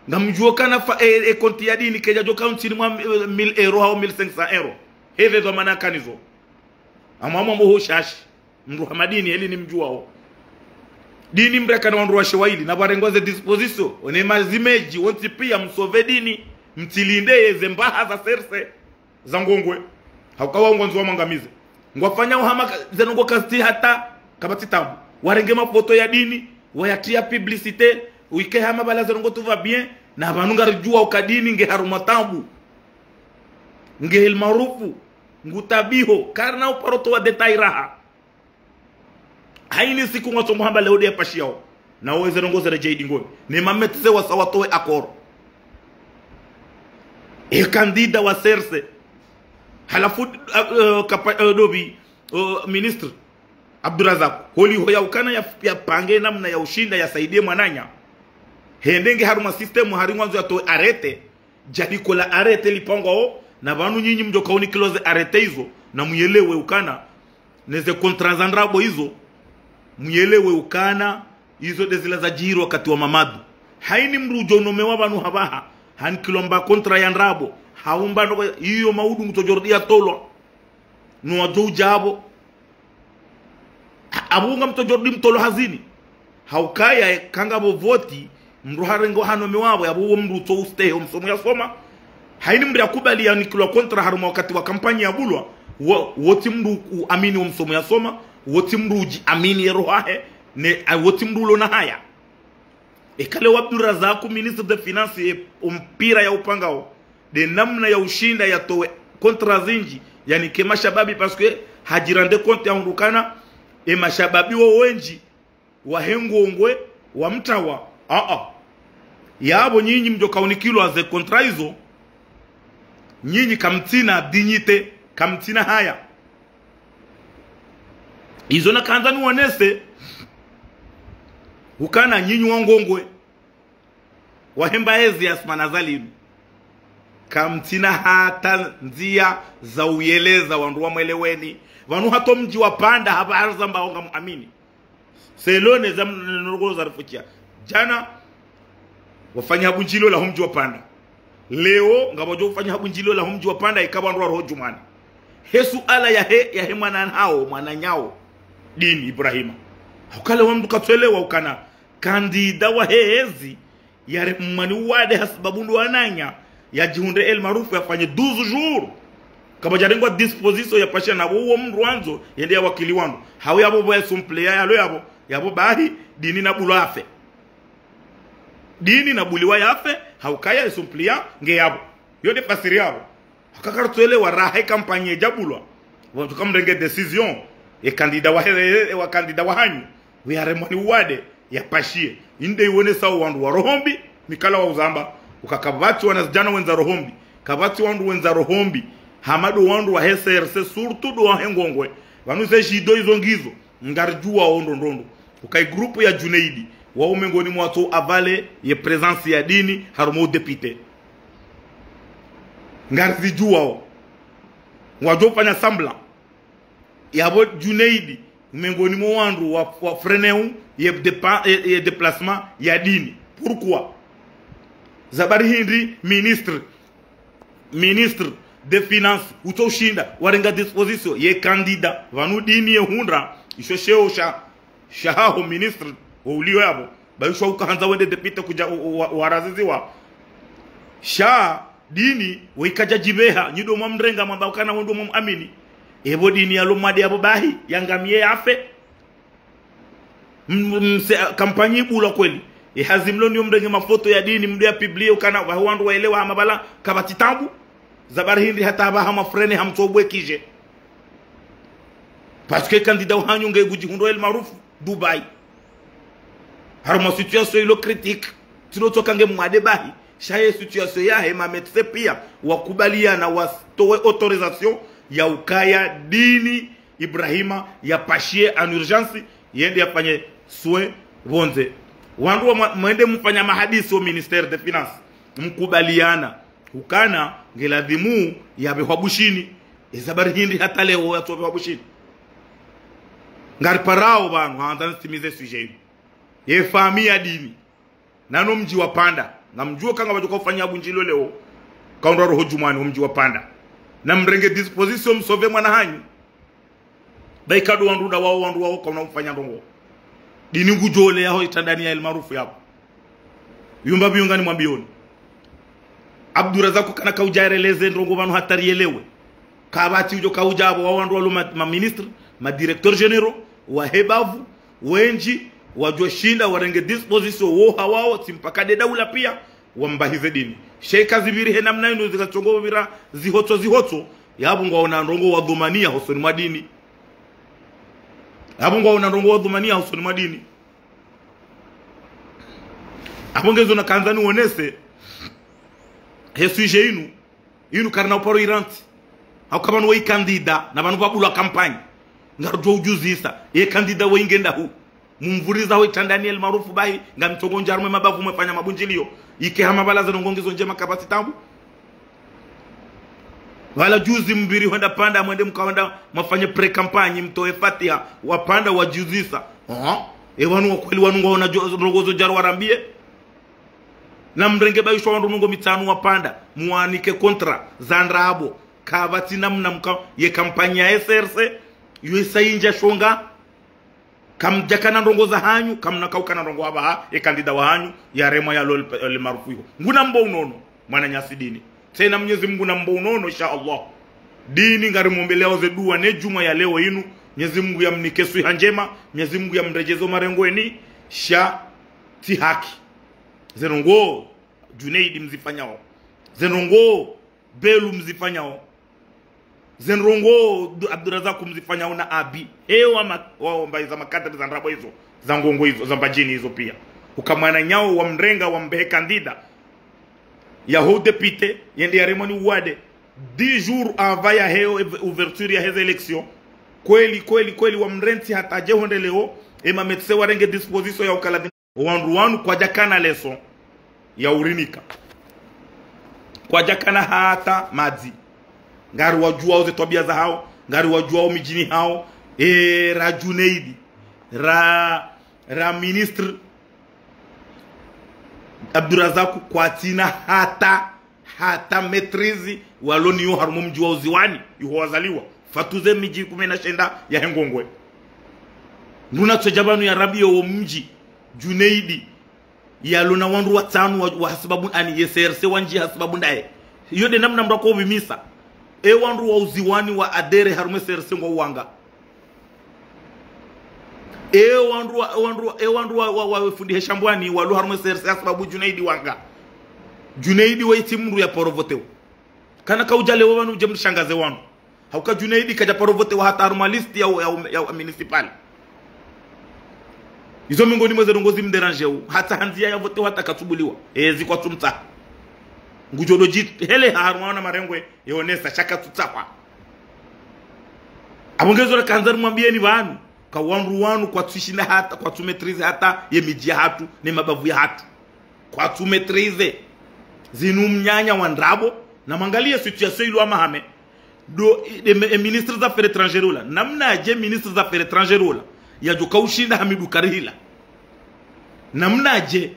Ngamdjuwe kana fa, e, e konti ya Dini, kedja djo kaunti ni mwa, e, mille euros hau mille cinq cents euros. Heve zo mana kanizo. Amwamwa mboho shashi. Mndru hama Dini, heli nimdjuwao. Dini mrekana wandru washe waili, na pvarengwa ze disposition, one mazimedji, wontsi piya msauve Dini, mtsilinde yeze mbaha za C R C, za ngongwe. Hauka wao ngwandzo wamwangamize. Ngwafanya uhama ka, ze ndrongo kazitsi hata, kapvatsi tabu. Warenge mafoto ya Dini, wayatriya publicité, uike hama pvala ze ndrongo tout va bien, na pvanu ngaridjuwa uka Dini nge harumwa tabu. Nge El Maarouf, ngutabiho, karina uparo towa détail raha. Haini siku ngwatso muhamba leo nde ya pashiyao. Na wo eze ndrongo zere J D ngoni. Ne mametse wasa watowe accord. E candidat wa C R C. Halafu, eh, eh, kapa-, eh, dobi, eh, ministre Abdourazak. Holiho ya ukana ya, ya pange namna ya ushinda ya saidiye mwananya. Hende nge harumwa système hari ngwandzo yatowe arrêté. Djadiko la arrêté lipangwao, na pvanu nyinyi mdjo kaunikilwa ze arrêté izo, na muyelewe ukana, neze contrat za ndrabo izo, muyelewe ukana, izo nde zila zadjiri wakati wa Mamadou. Haini mndru udjo unomewa pvanu hapvaha, hanikilwa mba contrat ya ndrabo, haumba ndo, iyo maudu ngutsodjo rudi yatolwa. No wadjo udja apvo. Ha-, apvo ngamtsodjo rudi mtolwe hazini. Haukaya, kangapvo voti, mndru harengwa hanomewa apvo, yapvo wo mndru utso ustehi, wo msomo yasoma. Haini mndru yakubali yanikilwa contrat harumwa wakati wa kampanyi yabulwa, wo, wotsi mndru uamini wo msomo yasoma, wotsi mndru udjiamini ye roho yahe, ne, a, wotsi mndru ulo na haya. Eka leo Abdourazak, ministre de finance, ye, o mpira ya upangao, nde namna ya ushinda yatowe contrat zindji, yanike mashababi, parce que hadjirendre compte ya hundrukana, e mashababi wo wendji, wahe ngongwe, wa mtawa, a, a. Yapvo nyinyi mdjo kaunikilwa ze contrat izo, nyinyi kamtsina dignité, kamtsina haya. Izo nakandza niwonese, ukana nyinyi wa ngongwe, wahe mba ezi ya Assoumani Azali inu. Kamtsina hata ndziya za uyeleza wandru wamweleweni. Pvanu hata o mdji wa Panda hapva hari zambao ngamuamini. Selon eza m-, n-, n-, za rifutia. Djana, wafanya habundjilio la ho mdji wa Panda. Leo, ngapvo wadjo ufanya habundjilio la ho mdji wa Panda, ika pvandru wa roho djumwani. He suala yahe, yahe mwana nao, mwananyao, Dini Ibrahima. Haukaya wa mndru katsuelewa ukana, candidat wahe ezi, yaremwa ni uwade hasibabu ndo wananya, yadjihundre El Maarouf yafanye douze jours. Kapvadjarengwa disposition ya pasha na wo, wo mndru wandzo, yende ya wakili wandru. Hau yapvo pvo ya suppléant yalo yapvo, yapvo bahi, Dini nabulwa yafe. Dini nabuliwa yafe, haukaya ya suppléant nge yapvo. Yo nde fasiri yapvo. Haka kartsuelewa raha e kampanyi yedjabulwa. Wandru kamrenge décision. E candidat wahe, e, e wa candidat wahanyu. Uyaremwa ni uwade, ya pashiye. Inde iwonesao wandru wa roho mbi, mi kala wa uzamba. Uka kapvatsi wanazidjana wendza roho mbi. Kapvatsi wandru wendza roho mbi. Hama ndo wandru wahe C R C, surtout ndo wahe ngongwe. Pvanu ze shido izo ngizo. Ngaridjuwao ndrondrondro. Uka e groupe ya Djounaid, wao mengoni mwa watso avale ye présence ya Dini harumwa o député. Ngarizidjuwao. Wadjo ufanya semblant. Yapvo Djounaid, mengoni mwa wandru wa, wa freiner ye dépa-, ye, ye déplacement ya Dini. Pourquoi? Za bari hindri ministre, ministre de finance, utso ushinda, warenga disposition, ye candidat, pvanu Dini ye hundra, Isho sheo sha, sha haho ministre, wo uliyo yapvo. Ba isho ukahandza wende député kudja u-, u-, wa-, waraziziwa. Sha dini, wo ikadja djipveha, nyi ndo mwamrenga mwamba ukana wo ndo mwamuamini. Epvo dini yalo mwade yapvo bahi, yangamiye yafe. M-, m-, se-, kampanyi ibulwa kweli. E hazi mlo ni omrenge mafoto ya dini, mdo ya publie ukana, wahe wandru waelewa hama bala, kapvatsi tabu. Za bari hindri hata hapvaha mafrene hamtsobwe kije. Parce que candidat wahanyu nge ngudjihundro El Maarouf, Dubai. Harumwa situation ilo critique, tilo tsoka nge mwade bahi, sha ye situation yahe ma médecins pia, wakubaliana watowe autorisation ya ukaya dini Ibrahima yapashiye en urgence, yende yafanye soin pvondze. Wandru wa mwa-, mwende mfanya mahadisi wo ministère des finances, mkubaliana ukana nge ladhimu yapvehwa Bushini. Eza bari hindri hata leo yatsopvehwa Bushini. Ngariparao pvanu, handza nitimize sujet inu. Ye famiyi ya dini. Nano mdji wa Panda. Ngamdjuo kanga wadjo kaufanya bundjilio leo. Kaundra roho djumwani wo mdji wa Panda. Na mrenge disposition msauve mwana hanyu. Ba ikado wandru nda wao, wandru wao kauna mfanya ndrongo. Dini ngudjole yaho itrandani ya El Maarouf yapvo. Yumba pvi yo ngani mwambioni. Abdourazak kana kaudja yareleze ndrongo pvanu hata rielewe. Kapvatsi udjo kaudja apvo wa wandru walo ma, ma ministres, ma directeurs généraux, wahe bavu, wendji, wadjo shinda, warenge disposition, wo hawao, tsi mpaka nde daula pia, wambahize dini. Sha ika zipviri he namna inu zika tsongo pvira zihotso zihotso, yapvo ngwaona ndrongo wadhumaniya hosoni mwa dini. Yapvo ngwaona ndrongo wadhumaniya hosoni mwa dini. Apvo ngezo nakandza niwonese, he sujet inu, inu karina uparo iranti. Hauka pvanu wo ikandida, na pvanu pvabulwa kampanyi. Ngarudjo udjuzisa, ye kandida wo inge ndahu. Mumvuriza ho itrandani El Maarouf bahi, ngamtsongo ndja harumwe mabavu mwefanya mabundjilio. Ike hama bala ze ndrongo ngizo ndjema kapvatsi tabu. Pvala juzi mpviri hwenda Panda, mwende mkawenda mwafanye pré-campagne, mtowe fatiha, wa Panda wadjuzisa. Oho. E wanu wa kweli wanu ngwaona djo-, ndrongo zo djaro warambiye. Na mrenge ba isho wandru mengo mitsanu wa Panda, muwanike contrat za ndrabo. Kapvatsi namna mka-, ye kampanyi ya S R C, yo isa indja shonga. Kamdjakana ndrongo za hanyu, kamna kaukana ndrongo apvaha, ye kandida wa hanyu, yaremwa yalo El, El Maarouf iho. Nguna mbo unono, mwananyasi dini. Tsena Mnyezi Mungu na mbo unono, insha Allah. Dini ngari mwombeleo ze dua ne djumwa ya leo inu, Mnyezi Mungu yamnike swiha ndjema, Mnyezi Mungu yamredjeze marengweni, sha tsi haki. Ze ndrongo, Junaidi mzifanyao. Ze ndrongo, Belu mzifanyao. Ze ndrongo, Du-, Abdourazak mzifanyao na Abi. He wa ma-, wa, wa mba iza makadri za ndrabo izo, za ngongo izo, za Mbadjini izo pia. Uka mwananyao wamrenga wambehe kandida. Yaho udéputé, yende yaremwa ni uwade. Dix jours avant yahe ouv-, ouverture yaheze élections. Kweli, kweli, kweli, wamrentsi hata dje hwende leo, e ma médecins warenge disposition ya ukala Owandru wanu kwadjakana leso ya urinika. Kwadjakana hata madzi. Ngari wadjuwao ze twabiya zahao, ngari wadjuwao midjini hao, e, ra Junaidi, ra, ra ministre Abdourazak kwatsina hata hata maîtrise walo nayo harumwa omdji wa Uziwani, iho wazaliwa. Fatuze midji kume na shenda yahe Ngongwe. Nduna tsodja pvanu yarambiye wo mdji, Junaidi, yalo na wandru watsanu wa, wa hasibabu ani ye C R C wandji hasibabu ndaye. Iyo nde namna mdru ako upvimisa. E wandru wa Uziwani wa adhérer harumwa e C R C ngwa uwanga. E wandru wa, e wandru wa, e wandru wa, wa, wa fundi he Shambwani, walo harumwa e C R C hasibabu Junaidi wanga. Junaidi waitsi mndru ya paro votewa. Kana kaudja leo pvanu udje mshangaze wanu. Hauka Junaidi kadja paro votewa hata harumwa liste ya, ya, ya, ya municipal. Izo mengoni mwa ze ndrongo zimdéranger u. Hata handziya ya votewa hata katsubuliwa. Ezi kwatsumtsaha. Ngudjo dodji hele harumwa wana marengwe. Yonesa sha katsutsahwa. Apvo ngezo rakandza rimwambiyeni pvanu, ka wandru wanu kwatsushinda hata, kwatsu maîtriser hata ye midji yahatru, ne mabavu yahatru. Kwatsu maîtriser. Zinu mnyanya wa ndrabo, na mwangaliye situation ilo amahame. Do, e, e, e ministre za affaires étrangères ola. Namnadje ministre za affaires étrangères ola yadjo kaushinda Hamidou Karihila. Namnadje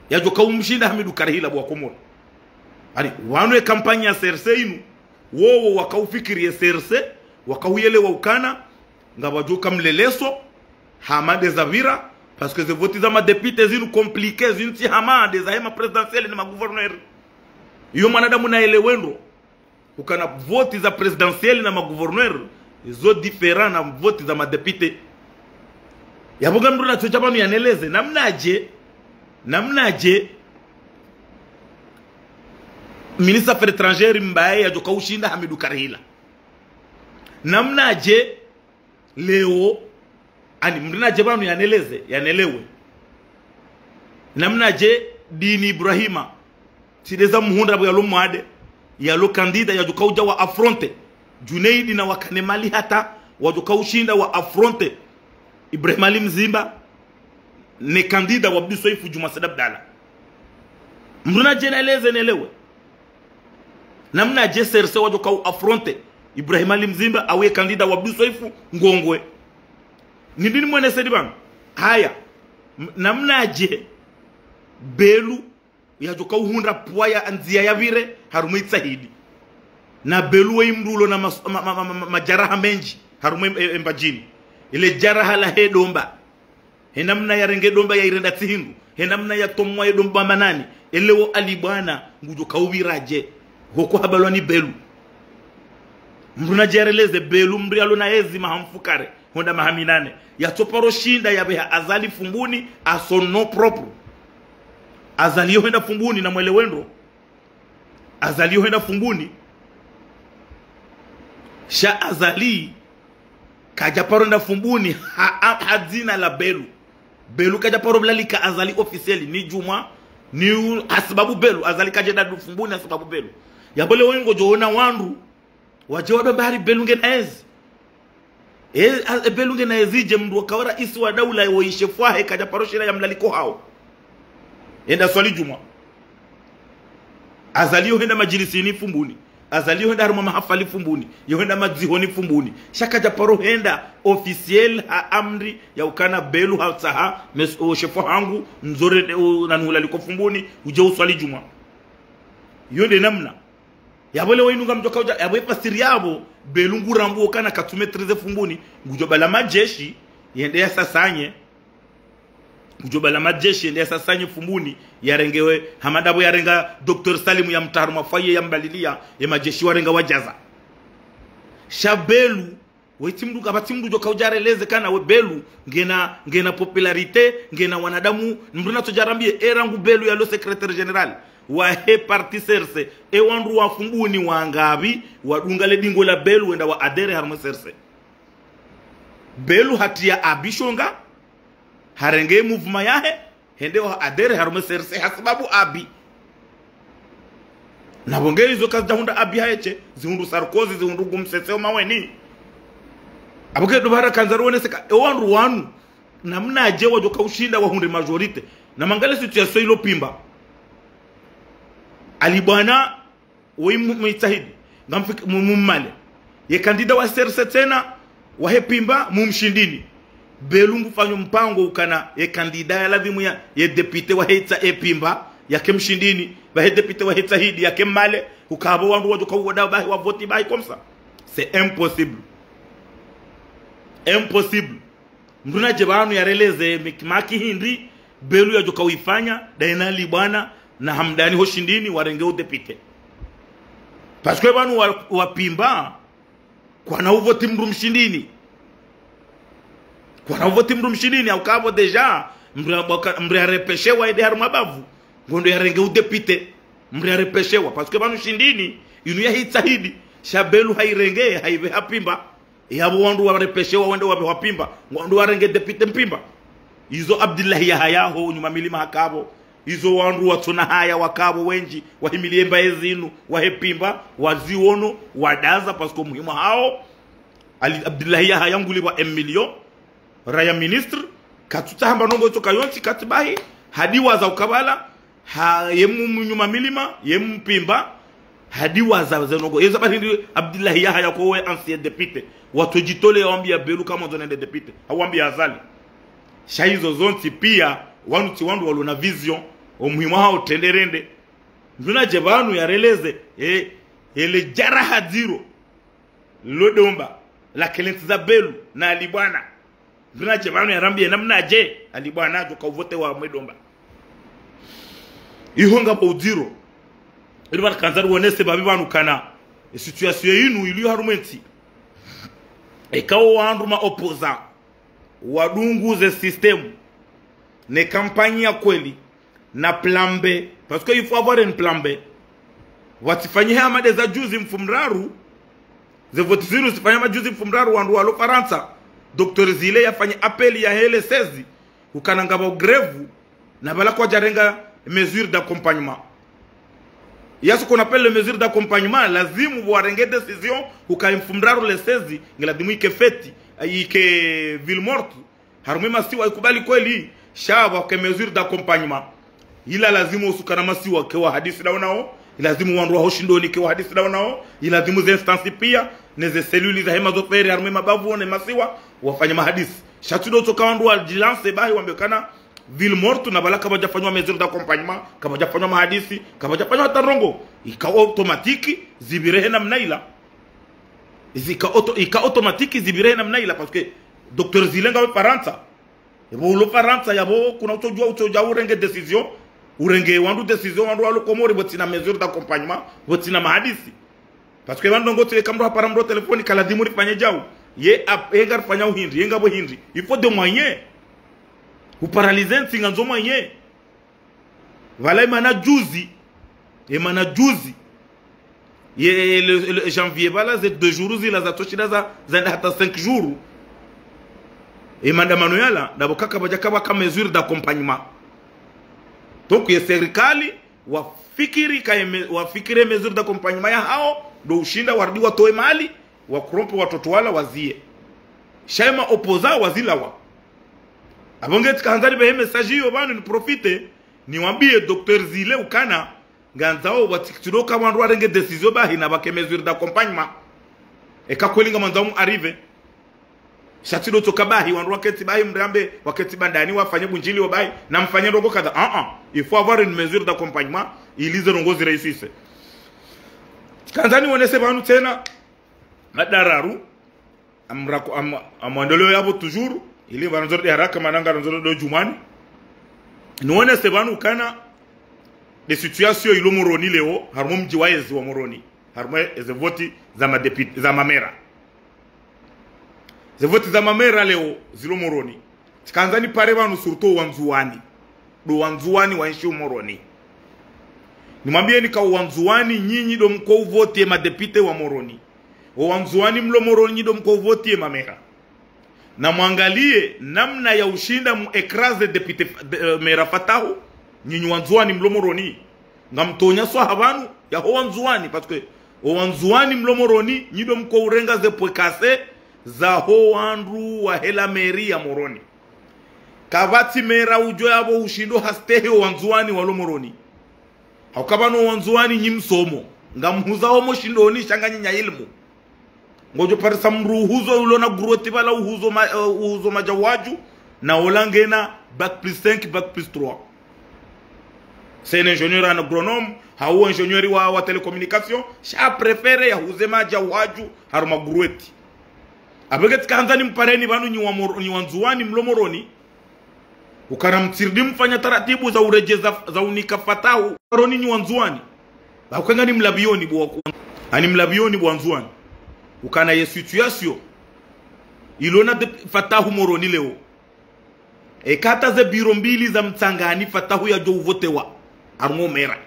yadjo kaumshinda Hamidou Karihila bo wa Komori. Ani, wanu e campagne ya C R C inu, wowo wakaufikiri ye C R C, wakauyelewa ukana, Ngapvadjo ka mleleso, hama nde zapvira, parce que ze voti za madéputé zinu compliqué, zinu tsi hama nde za hema présidentielle na magouverneur. Iyo mwanadamu naelewe ndro. Ukana voti za présidentielle na magouverneur, zo différent na voti za madéputé. Yapvo ngamdru natsodja pvanu yaneleze, namnadje, namnadje, ministre affaires étrangères mbaye yadjoka ushinda Hamidou Karihila. Namnadje, leo, ani mdru nadje pvanu yaneleze, yanelewe. Namnadje Dini Ibrahima, tsi nde za muhundra pvo yalo mwade, yalo candidat yadjoka udja wa affronter Djunaidi na wakane mali hata, wadjoka ushinda wa affronter Ibrahim Ali Mzimba, ne candidat wa Abdou Soefo Djuma Said Abdallah. Mdru nadje naeleze nelewe. Namnadje C R C wadjoka u affronter Ibrahim Ali Mzimba, awe candidat wa Abdou Soefo Ngongwe. Nindini mwenese ndi pvanu. Haya. M-, namnadje Belu yadjoka uhundra pvwa ya ndzia yapvire harumwa Itsahidi. Na Belu we mdru ulo na mas-, ma-, ma-, ma-, ma-, ma-, majaraha mendji harumwa em-, em-, Embadjini. Ile jaraha lahe Domba. He namna yarenge Domba yairenda tsi hindru. He namna yatomwa ye Domba manani. Eleo Ali Bwana ngudjoka upviradje. Hoko habalwa ni Belu. Mdru nadje yareleze Belu mdru yalo na ezi maha mfukare. Honda maha minane. Yatsoparo shinda yapveha Azali Fumbuni à son nom propre. Azali yo henda Fumbuni namwelewe ndro. Azali yo henda Fumbuni. Sha Azali kadjaparo enda Fumbuni ha, ha, ha dzina la Belu. Belu kadjaparo mlalika Azali officiel ni Djumwa, ni u-, hasibabu Belu. Azali kadjenda du Fumbuni hasibabu Belu. Yapvo leo ngodjo ona wandru wadje wado mbari Belu ngena ezi. E, a, e Belu ngena ezi dje mdru waka raisi wa daula wo ishefu wahe kadjaparo shinda yamlaliko hawo. Enda swali Djumwa. Azali yo henda madjilisini Fumbuni. Azali yo henda harumwa mahafali Fumbuni. Yo henda madzihoni Fumbuni. Sha kadjaparo henda officiel ha amri ya ukana Belu hatsaha mes-, o shefu hangu ndzore, o, nanu ulaliko Fumbuni udje uswali Djumwa. Yo nde namna. Yapvo leo inu ngamdjoka udja, yapvo ifasiri yapvo, Belu ngurambuo kana katsu maîtriser Fumbuni, ngudjo bala majeshi, yende yasasanye, ngudjo bala majeshi, yende yasasanye Fumbuni, yarengewe, hama ndapvo yarenga Docteur Salim yamtria harumwa foyer yambalilia, ye majeshi warenga wadjaza. Sha Belu, we tsi mdru, kapvatsi mdru djoka udja releze kana we Belu, ngena, ngena popularité, ngena wanadamu, mdru natsodja rambie, e rangu Belu yalo secrétaire général wahe parti C R C, e wandru wa Fumbuni wangapvi wadunga le dingo la Belu wenda wa adhérer harumwa C R C. Belu hatria Abi shonga, harenge mouvement yahe, hende wa adhérer harumwa C R C hasibabu Abi. Na pvo nge izo kazidja hundra Abi haeshe, zihundru Sarkozy, zihundru Gumsese o Maweni. Apvo ke dubara kandza ruoneseka, e wandru wanu, namnadje wadjoka ushinda wahundre majorité. Na mwangalie situation ilo Pimba. Ali Bwana, woyi mu-, Muitsahidi, ngamfik-, mu-, Mummale. Ye candidat wa C R C tsena, wahe Pimba, Mumshindini. Belu ngufanyo mpango ukana ye candidat ya lazimu ya, ye député wahe Itsa-, e Pimba, yake Mshindini, pvahe député wahe Itsahidi, yake Mmale, ukapvo wandru wadjoka uwoda bahi wa voti bahi comme ça. C'est impossible. Impossible. Mdru nadje pvanu yareleze mikimaki hindri, Belu yadjoka uifanya, daina Ali Bwana, na Hamdani ho Shindini, warenge u député. Parce que pvanu wa, wa Pimba, kwana uvoti mdru Mshindini. Kwana uvoti mdru Mshindini, haukapvo déjà, mdru ya boka-, mdru yarepeshewa ende harumwa bavu, ngondo yarenge u député, mdru yarepeshewa. Parce que pvanu Shindini, inu yahe Itsahidi, sha Belu hairenge, haipveha Pimba. Yapvo wandru warepeshewa wende wapvehwa Pimba, wandru warenge député Mpimba. Izo Abdillahi Yahaya ho nyuma milima hakapvo. Izo wandru watsona haya wakapvo wendji, wahimilie mbaye zinu, wahe Pimba, waziono, wadaza, parce que muhimu hawo, Ali Abdillahi Yahaya ngulipvwa un million, raya ministre, katsutsaha mba ndrongo itsoka yontsi, katsi bahi, hadiwaza ukapvala, ha, ye mu, mu nyuma milima, ye Mpimba, hadiwaza ze ndrongo. Yeza pvahindri Abdillahi Yahaya ko we ancien député. Watsodjitole yawambia Belu kamwandzo nende député. Hawambia Azali. Sha izo zontsi pia, wanu tsi wandru walo na vision, o muhimu hawo trenderende. Mdru nadje pvanu yareleze, e, ele jaraha dziro. Lo Domba. La kelentsi za Belu na Ali Bwana. Mndru nadje pvanu yarambiye namnadje, Ali Bwana djo kauvotewa mwe Domba. Iho ngapvo udziro. Ili pvanu kandza riwonese pvapvi pvanu ukana e situation yinu iliyo harumwa entsi. Eka wo wandru ma opposants wadungu ze système ne campagne ya kweli, na plan B, parce que il faut avoir une plan B. Pvatsifanyihe hama ndeza juzi mfumoraru, ze vote zinu zifanyiha majuzi mfumoraru, wandru walo Farantsa, Docteur Zile yafanya appel yahe le seize, ukana ngapvo grève, na pvala kwadjarenga mesure d'accompagnement. Ya ce qu'on appelle les mesures d'accompagnement, lazimu warenge décision, uka mfumoraru le seize, nge lazimu ike fête, ike ville morte, harumwa masiwa ikubali kweli, sha pvwake mesure d'accompagnement. Ila lazimu usukana masiwa ke wahadisi ndawo nawo, ilazimu wandru waho shindoni ke wahadisi ndawo nawo, ilazimu ze instances pia, ne ze cellules zahe mazoferi harumwa mabavu ne masiwa, wafanye mahadisi. Sha tsi ndo tsoka wandru wadjilanse bahi wambe ukana ville morte na pvala kapvadjafanywa mesure d'accompagnement, kapvadjafanywa mahadisi, kapvadjafanywa hata ndrongo. Ika automatique, zipvire he namna ila. Izi ika auto-, ika automatique zipvire he namna ila, parce que Docteur Zile ngawe Farantsa. Yapvo ulo Farantsa, yapvo kuna utsodjuwa, utsodja urenge décision, urenge wandru décision, wandru walo Komori, pvwatsina mesure d'accompagnement, pvwatsina mahadisi. Parce que pvanu ndrongo tsi eka mndru hapara mndru téléphone, ka lazimu rifanye djau. Ye ap-, ye ngarifanyao hindri, ye ngapvo hindri. Il faut des moyens. Uparalyser ntsi ngandzo moyens. Pvala emana juzi, emana juzi. Ye, le, le janvier pvala ze deux jours zila zatsoshinda za, zaenda hata cinq jours. Emandamano yala, ndapvo kaka pvadjaka pvwaka mesure d'accompagnement. Donc, ye serikali, wafikiri ka ye me-, wafikiri mesure d'accompagnement yahawo, ndo ushinda warudi watowe mali, wakorompe watoto wala waziye. Sha ema opposants wazilawa. Apvo nge tsika handza nipvehe message iyo pvanu niprofite, niwambiye Docteur Zile ukana, ngandzao pvwatsi-, tsi ndo ka wandru warenge décision bahi na pvwake mesure d'accompagnement. Eka kweli ngamwandzao mu arriver. Sha tsi ndo tsoka bahi, wandru waketsi bahi mrambe, waketsi bandani wafanye bundjilio bahi, na mfanye ndrongo kadha. Ah, ah. Il faut avoir une mesure d'accompagnement, ili ze ndrongo ziréussisse. Kandza niwonese pvanu tsena, madararu, amrako-, am-, amwandoleo yapvo toujours, ili pvanu ndzoro nde haraka mana ngarandzoro ndo djumwani. Niwonese pvanu ukana nde situation ilo Moroni leo, harumwa mdji wa yezi wa Moroni, harumwa eze vote za madéputés, za mamera. Ze vote za mamera leo zilo Moroni. Tsikandza nipare pvanu surtout wandzuwani. Ndo wandzuwani waenshio Moroni. Nimwambiyeni ka wandzuwani nyinyi ndo mko uvote madéputés wa Moroni. Wo wandzuwani mlo Moroni nyi ndo mko uvote mamera. Na mwangaliye namna ya ushinda mu écraser député Fa-, de, eh, mera Fatahu, nyinyi wandzuwani mlo Moroni. Ngamtonya swaha pvanu, yaho wandzuwani, parce que wo wandzuwani mlo Moroni, nyi ndo mko urenga ze pots cassés, zaho wandru wahe la mairie ya Moroni. Kapvatsi mera udjo yapvo ushindo hastehi wo wandzuwani walo Moroni. Hauka pvanu wo wandzuwani nyi msomo. Ngamhuzao mo shindoni sha nganyi nya ilimu. Ngodjo parisa mndru uhuzo ulo na guroti pvala uhuzo ma-, eh, uhuzo madja wadju, na ola ngena bac plus cinq, bac plus trois. C'est un ingénieur en agronome, hau ingénieur wa, wa télécommunication, sha préféré yahuze madja wadju, harumwa guroti. Apvo nge tsikandza nimpareni pvanu nyi wa Mor-, nyi wandzuwani mlo Moroni. Ukana mtsirudi mfanya taratibu za uredjeza, za unika Fatahu. Moroni nyi wandzuwani. Pvauka nganimlapviyoni bo waku-, nganimlapviyoni bo wandzuwani. Ukana ye situation ilo na de Fatahu Moroni leo. Eka hata ze biro mbili za Mtsangani Fatahu yadjo uvotewa. Harumwa mera.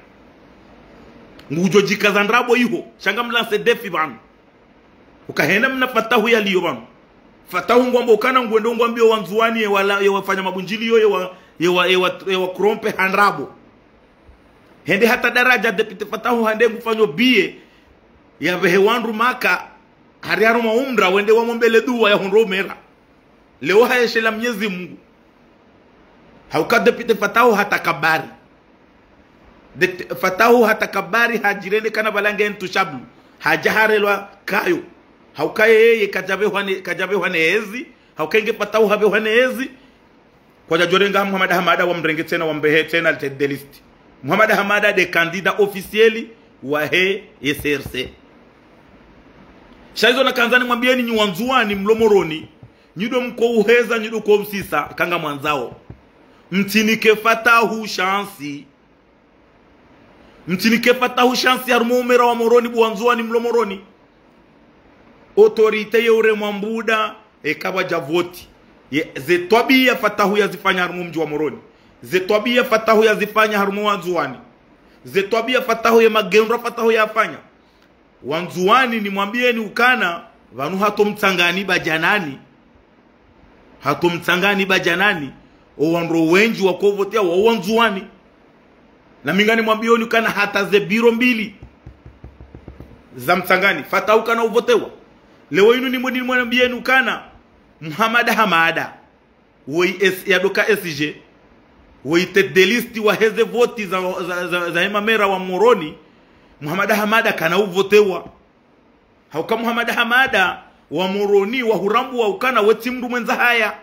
Ngudjo djikaza ndrabo iho. Sha ngamlanse défi pvanu. Uka hena mna Fatahu yaliyo pvanu. Fatahu ngwambo ukana ngwendo ngwambiyo wandzuwani ye wala, ye wafanya mabundjiliyo, ye wa, ye wa, ye wa, ye wa corrompe ha ndrabo. Hende hata daraja député Fatahu hande ngufanyo biye, yapvehe wandru Maka, hari harumwa umra, wende wamombele duwa yahundre umera. Leo hayeshelea Mnyezi Mungu. Hauka député Fatahu hatakabari. Député Fatahu hatakabari hadjirende kana pvala nge intouchable. Hadja harelwa kayo. Hauka yeye kadjapvehwa ne, kadjapvehwa ne ezi. Hauka nge Fatahu hapvehwa ne ezi. Kwadjadjorenga Muhammad Hamada wamrenge tsena wambehe tsena tête de liste. Muhammad Hamada nde candidat officiel wahe ye C R C. Sha izo nakandza nimwambiyeni nyi Wandzuwani mlo Moroni, nyi ndo mko uheza, nyi ndo mko usisa, eka ngamwandzao. Mtsinike Fatahu shansi. Mtsinike Fatahu shansi harumwa o mera wa Moroni, bo Wandzuwani mlo Moroni. Autorité ye uremwa mbuda, eka pvwadja voti. Ye, ze twabiya Fatahu yazifanya harumwa o mdji wa Moroni. Ze twabiya Fatahu yazifanya harumwa o Wandzuwani. Ze twabiya Fatahu ye magendo Fatahu yafanya. Wandzuwani nimwambiyeni ukana, pvanu hata o Mtsangani Badjanani. Hata o Mtsangani Badjanani, o wandru wendji wako voteya wa Wandzuwani. Na mi nganimwambiyoni ukana hata ze biro mbili za Mtsangani, Fatahu kana uvotewa. Leo inu nimwe nimwambiyeni ukana, Muhamada Hamada, woyi S-, yadoka S G, woyi tête de liste wa heze voti za, za, za, za hema mera wa Moroni, Muhamada Hamada kana uvotewa. Hauka Muhamada Hamada wa Moroni wahurambuwa ukana we tsi mndru mwendza haya.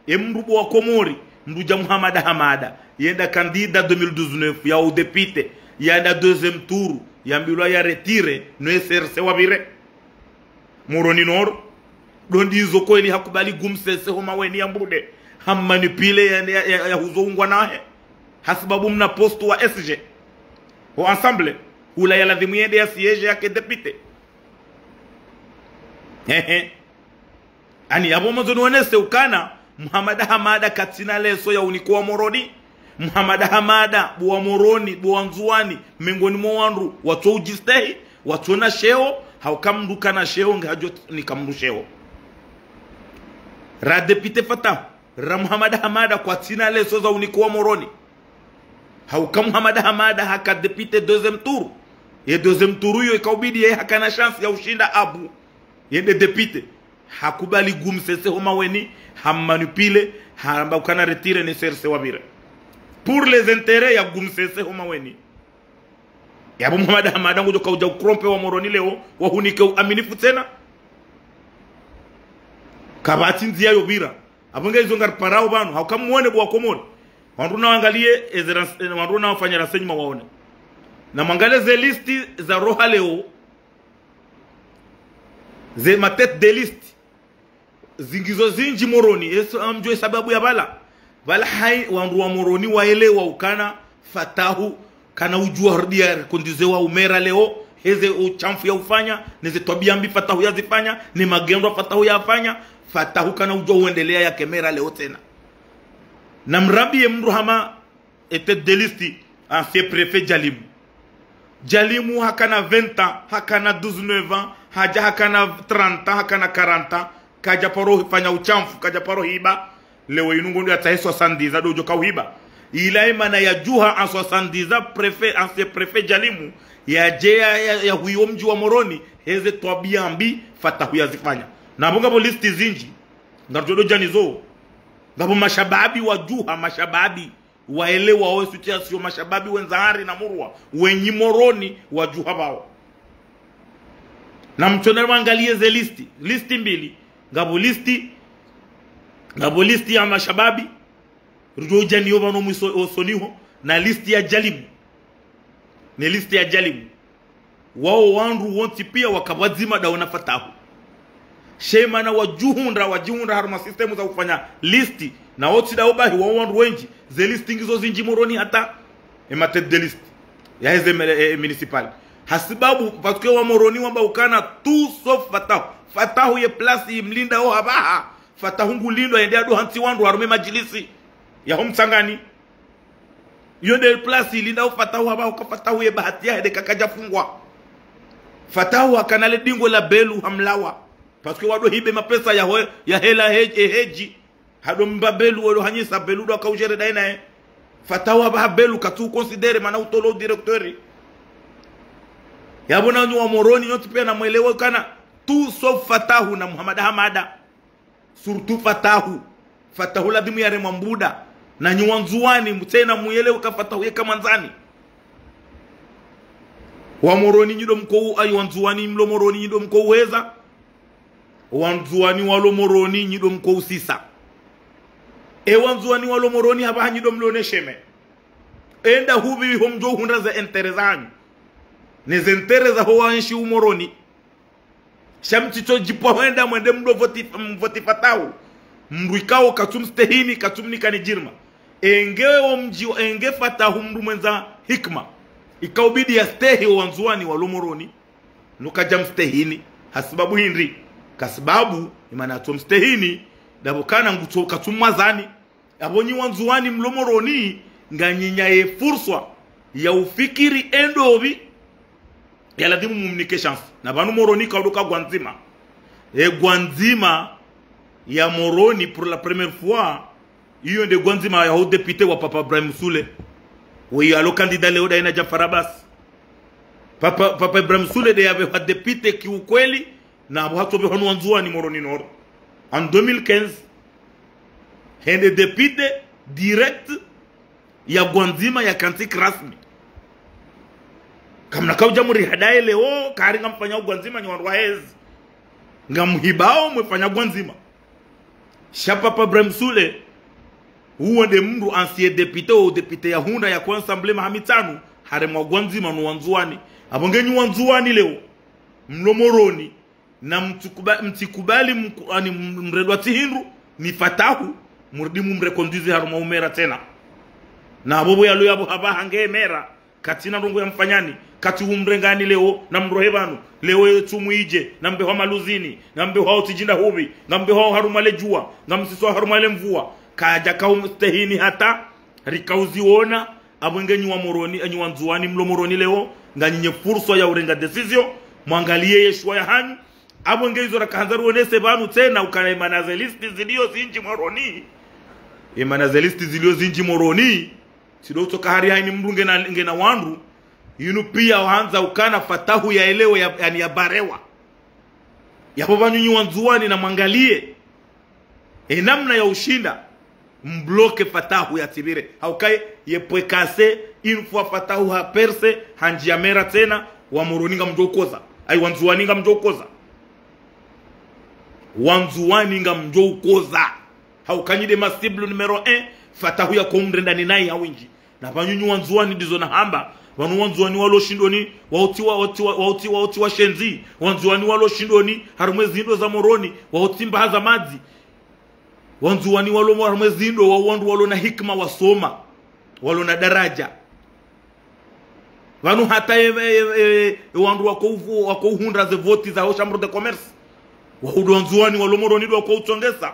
E mndru bo wa Komori, mndru dja Muhamada Hamada. Yenda candidat deux mille dix-neuf ya udéputé, yenda deuxième tour, yambilwa ya retire, no S R C wapvire. Moroni Nord. Ndo ndizo kweli hakubali gumsese ho maweni ya mbude. Hammanipule ya, ya, ya, ya huzo ungwa nahe. Hasibabu mna poste wa S G. Ho Assemblée. Hula ya lazimu yende ya siège yake député. Hehe. Ani yapvo mwandzo niwonese ukana, Muhamada Hamada katsina leso ya uniko wa Moroni. Muhamada Hamada, bo wa Moroni, bo Wandzuwani, mengoni mwa wandru watso udjistehi, watsona sheo, hauka mndru kana sheo, nge hadjo nika mndru sheo. Ra député Fatahu, ra Muhamada Hamada kwatsina leso za uniko wa Moroni. Hauka Muhamada Hamada haka député deuxième tour. Ye deuxième tour iyo ikaubidi ye hakana chance ya ushinda abu yende député. Hakubali gumsese ho maweni, hammanipule, haramba ukana retire ne S R C wapvire. Pour les intérêts ya gumsese ho maweni. Yapvo Muhamada Hamada ngudjo kaudja ukrompe wa Moroni leo, wahunike uaminifu tsena. Kapvatsi ndziya yopvira. Apvo nge izo ngariparao pvanu, hauka muwone bo wa Komori. Wandru nawangaliye, eze ras-, wandru nawafanya renseignement waone. Na mwangaliye ze liste za roha leo, ze ma tête de liste. Zingizo zindji Moroni, eso amdjuwe sababu ya pvala. Pvala hayi, wandru wa Moroni waelewa ukana, Fatahu, kana udjuwa harudi ya reconduire wa umera leo, heze ushamfu ya ufanya, neze twabiya mbi Fatahu yazifanya, ne magendo Fatahu yafanya, Fatahu kana udjuwa uendelea yake mera leo tsena. Na mrambiye mndru hama e tête de liste, ancien préfet Djalimu. Djalimu hakana vingt ans, hakana dix-neuf ans, hadja hakana trente ans, hakana quarante ans, kadja paro fanya ushamfu, kadja paro hiba. Leo inu ngondo yatsahe soixante-dix ans ndo udjo kauhiba. Ila emana yadjuha en soixante-dix ans, préfet, ancien préfet Djalimu, yadje ya, ya, ya huyo mdji wa Moroni, heze twabiya mbi Fatahu yazifanya. Na apvo ngapvo liste zindji, ngarudjo dodja nizo. Ngapvo mashababi wadjuha, mashababi. Waelewa o situation mashababi wendza hari na murwa, wenyi Moroni wadjuha pvao. Na mtsona mwangaliye ze liste, liste mbili, ngapvo liste, ngapvo liste ya mashababi, rudjo udja niyo pvanu mwiso osoni ho, na liste ya Djalimu. Ne liste ya Djalimu. Wao wandru wontsi piya waka pvwadzima ndawo na Fatahu. She mana wadjuhundra, wadjihundra harumwa système za ufanya liste. Na wotsi ndawo bahi wao wandru wendji. Ze liste ngizo zindji Moroni hata. E ma tête de liste. Ya heze me-, e, e municipal. Hasibabu, parce que wa Moroni wamba ukana tout sauf Fatahu. Fatahu ye place imlindao hapvaha. Fatahu ngulindwa yende yado hantsi wandru harumwa e madjilisi. Ya ho Mtsangani. Iyo nde place ilindao Fatahu hapvaha, uka Fatahu ye bahati yahe nde kakadja fungwa. Fatahu hakana le dingo la Belu hamlawa. Parce que wado hibe mapesa ya ho-, ya hela he-, e hedji. Hado mba Belu wado hanyisa Belu ndo akaujere daye naye. Fatahu hapvaha Belu katsu considérer mana utolo directeur. Yapvo nanyu wa Moroni nyontsi piya na mwelewe ukana tout sauf Fatahu na Muhamada Hamada. Surtout Fatahu. Fatahu ladhimu yaremwa mbuda. Na nyi Wandzuwani, mtsena muyelewe uka Fatahu yeka mwandzani. Wa Moroni nyi ndo mko u-, ayi Wandzuwani mlo Moroni nyi ndo mko uheza. Wandzuwani walo Moroni nyi ndo mko usisa. E Wandzuwani walo Moroni hapvaha nyi ndo mlo ne sheme. Enda hupvi ho mdjo uhundra ze intérêt zanyu. Ne ze intérêt za ho waenshi u Moroni. Sha mtsitso djipva hwenda mwende mdo voti, mvoti Fatahu. Mdru ikao katsumstehini, katsumnikani djirma. Enge omdji, enge Fatahu mdru mwendza hikima. Ikaubidi yastehi owandzuwani walo Moroni. Nuka djamstehini. Hasibabu hindri. Kasibabu, imana atsomstehini. Dapvo kana ngutso katsumwazani. Apvo nyi wandzuwani mlo Moroni, nganyi na ye furswa ya ufikiri endopvi, ya ladhimu mumnike chance. Na pvanu Moroni kaudoka gwandzima. E gwandzima ya Moroni pour la première fois, iyo nde gwandzima ya ho député wa Papa Ibrahim Soulé. Weyi alo candidat leo daina Djaffar Abbas. Papa, Papa Ibrahim Soulé nde yapvehwa député kiukweli, na apvo hatsopvehwa no wandzuwani Moroni Nord. En deux mille quinze, hende député direct ya gwandzima ya kantsi rasmi. Kamna kaudja murihadaye leo, kari ngamfanya gwandzima nyi wandru wa hezi. Ngamhibao mwefanya gwandzima. Sha Papa Ibrahim Soulé, uwo nde mdru ancien député, o député ya hundra ya ko Assemblée maha mitsanu, haremwa gwandzima no wandzuwani. Apvo nge nyi wandzuwani leo, mlo Moroni, na mtsikuba-, mtsikubali mku-, ani m-, mredwa tsi hindru, ni Fatahu, muridi mumreconduise harumwa umera tsena. Na apvo pvo yalo yapvo hapvaha nge mera, katsina ndrongo ya mfanyani, katsi umrengani leo, na mrohe pvanu, leo ye tsumu idje, na mbehwa maluzini, na mbehwa otsi djinda hupvi, na mbehwa harumwa le djuwa, na msiswa harumwa le mvua, kadja kaumstehini hata, rikauziona, apvo nge nyi wa Moroni, enyi wandzuwani mlo Moroni leo, nganyi nye furswa ya urenga décision, mwangaliye ye shuwa ya hanyu, apvo nge izo rakahandza ruonese pvanu tsena ukana imana ze liste zilio zindji Moroni. Imana ze liste zilio zindji Moroni. Tsido utsoka hari haini mdru ngena, ngena wandru. Yinu pia wahandza ukana Fatahu ya elewe ya, yani ya barewa. Yapvo pvanu nyi wandzuwani na mwangaliye. E namna ya ushinda, mbloke Fatahu ya tsipvire. Haukaye, ye pwe kase, une fois Fatahu ha perse, handji ya mera tsena, wa Moroni ngamdjo ukoza. Ayi, wandzuwani ngamdjo ukoza. Wandzuwani ngamdjo ukoza. Haukanyi nde ma cible numéro un, Fatahu ya ko mrendani nayi ha windji. Na pvanu nyi wandzuwani ndizo nahamba, pvanu wandzuwani walo shindoni, wautsi wa, wautsi wa, wautsi wa, wautsi wa shenzi, wandzuwani walo shindoni, harumwa ze zindo za Moroni, wautsi mbaha za madzi. Wandzuwani walo mo harumwa ze zindo, wa wandru walo na hikima wasoma, walo na daraja. Pvanu hata e, e, e, e, wandru wako uvu-, wako uhundra ze voti za ho Chambre de Commerce. Wahudu wandzuwani walo Moroni ndo wako utsongesa.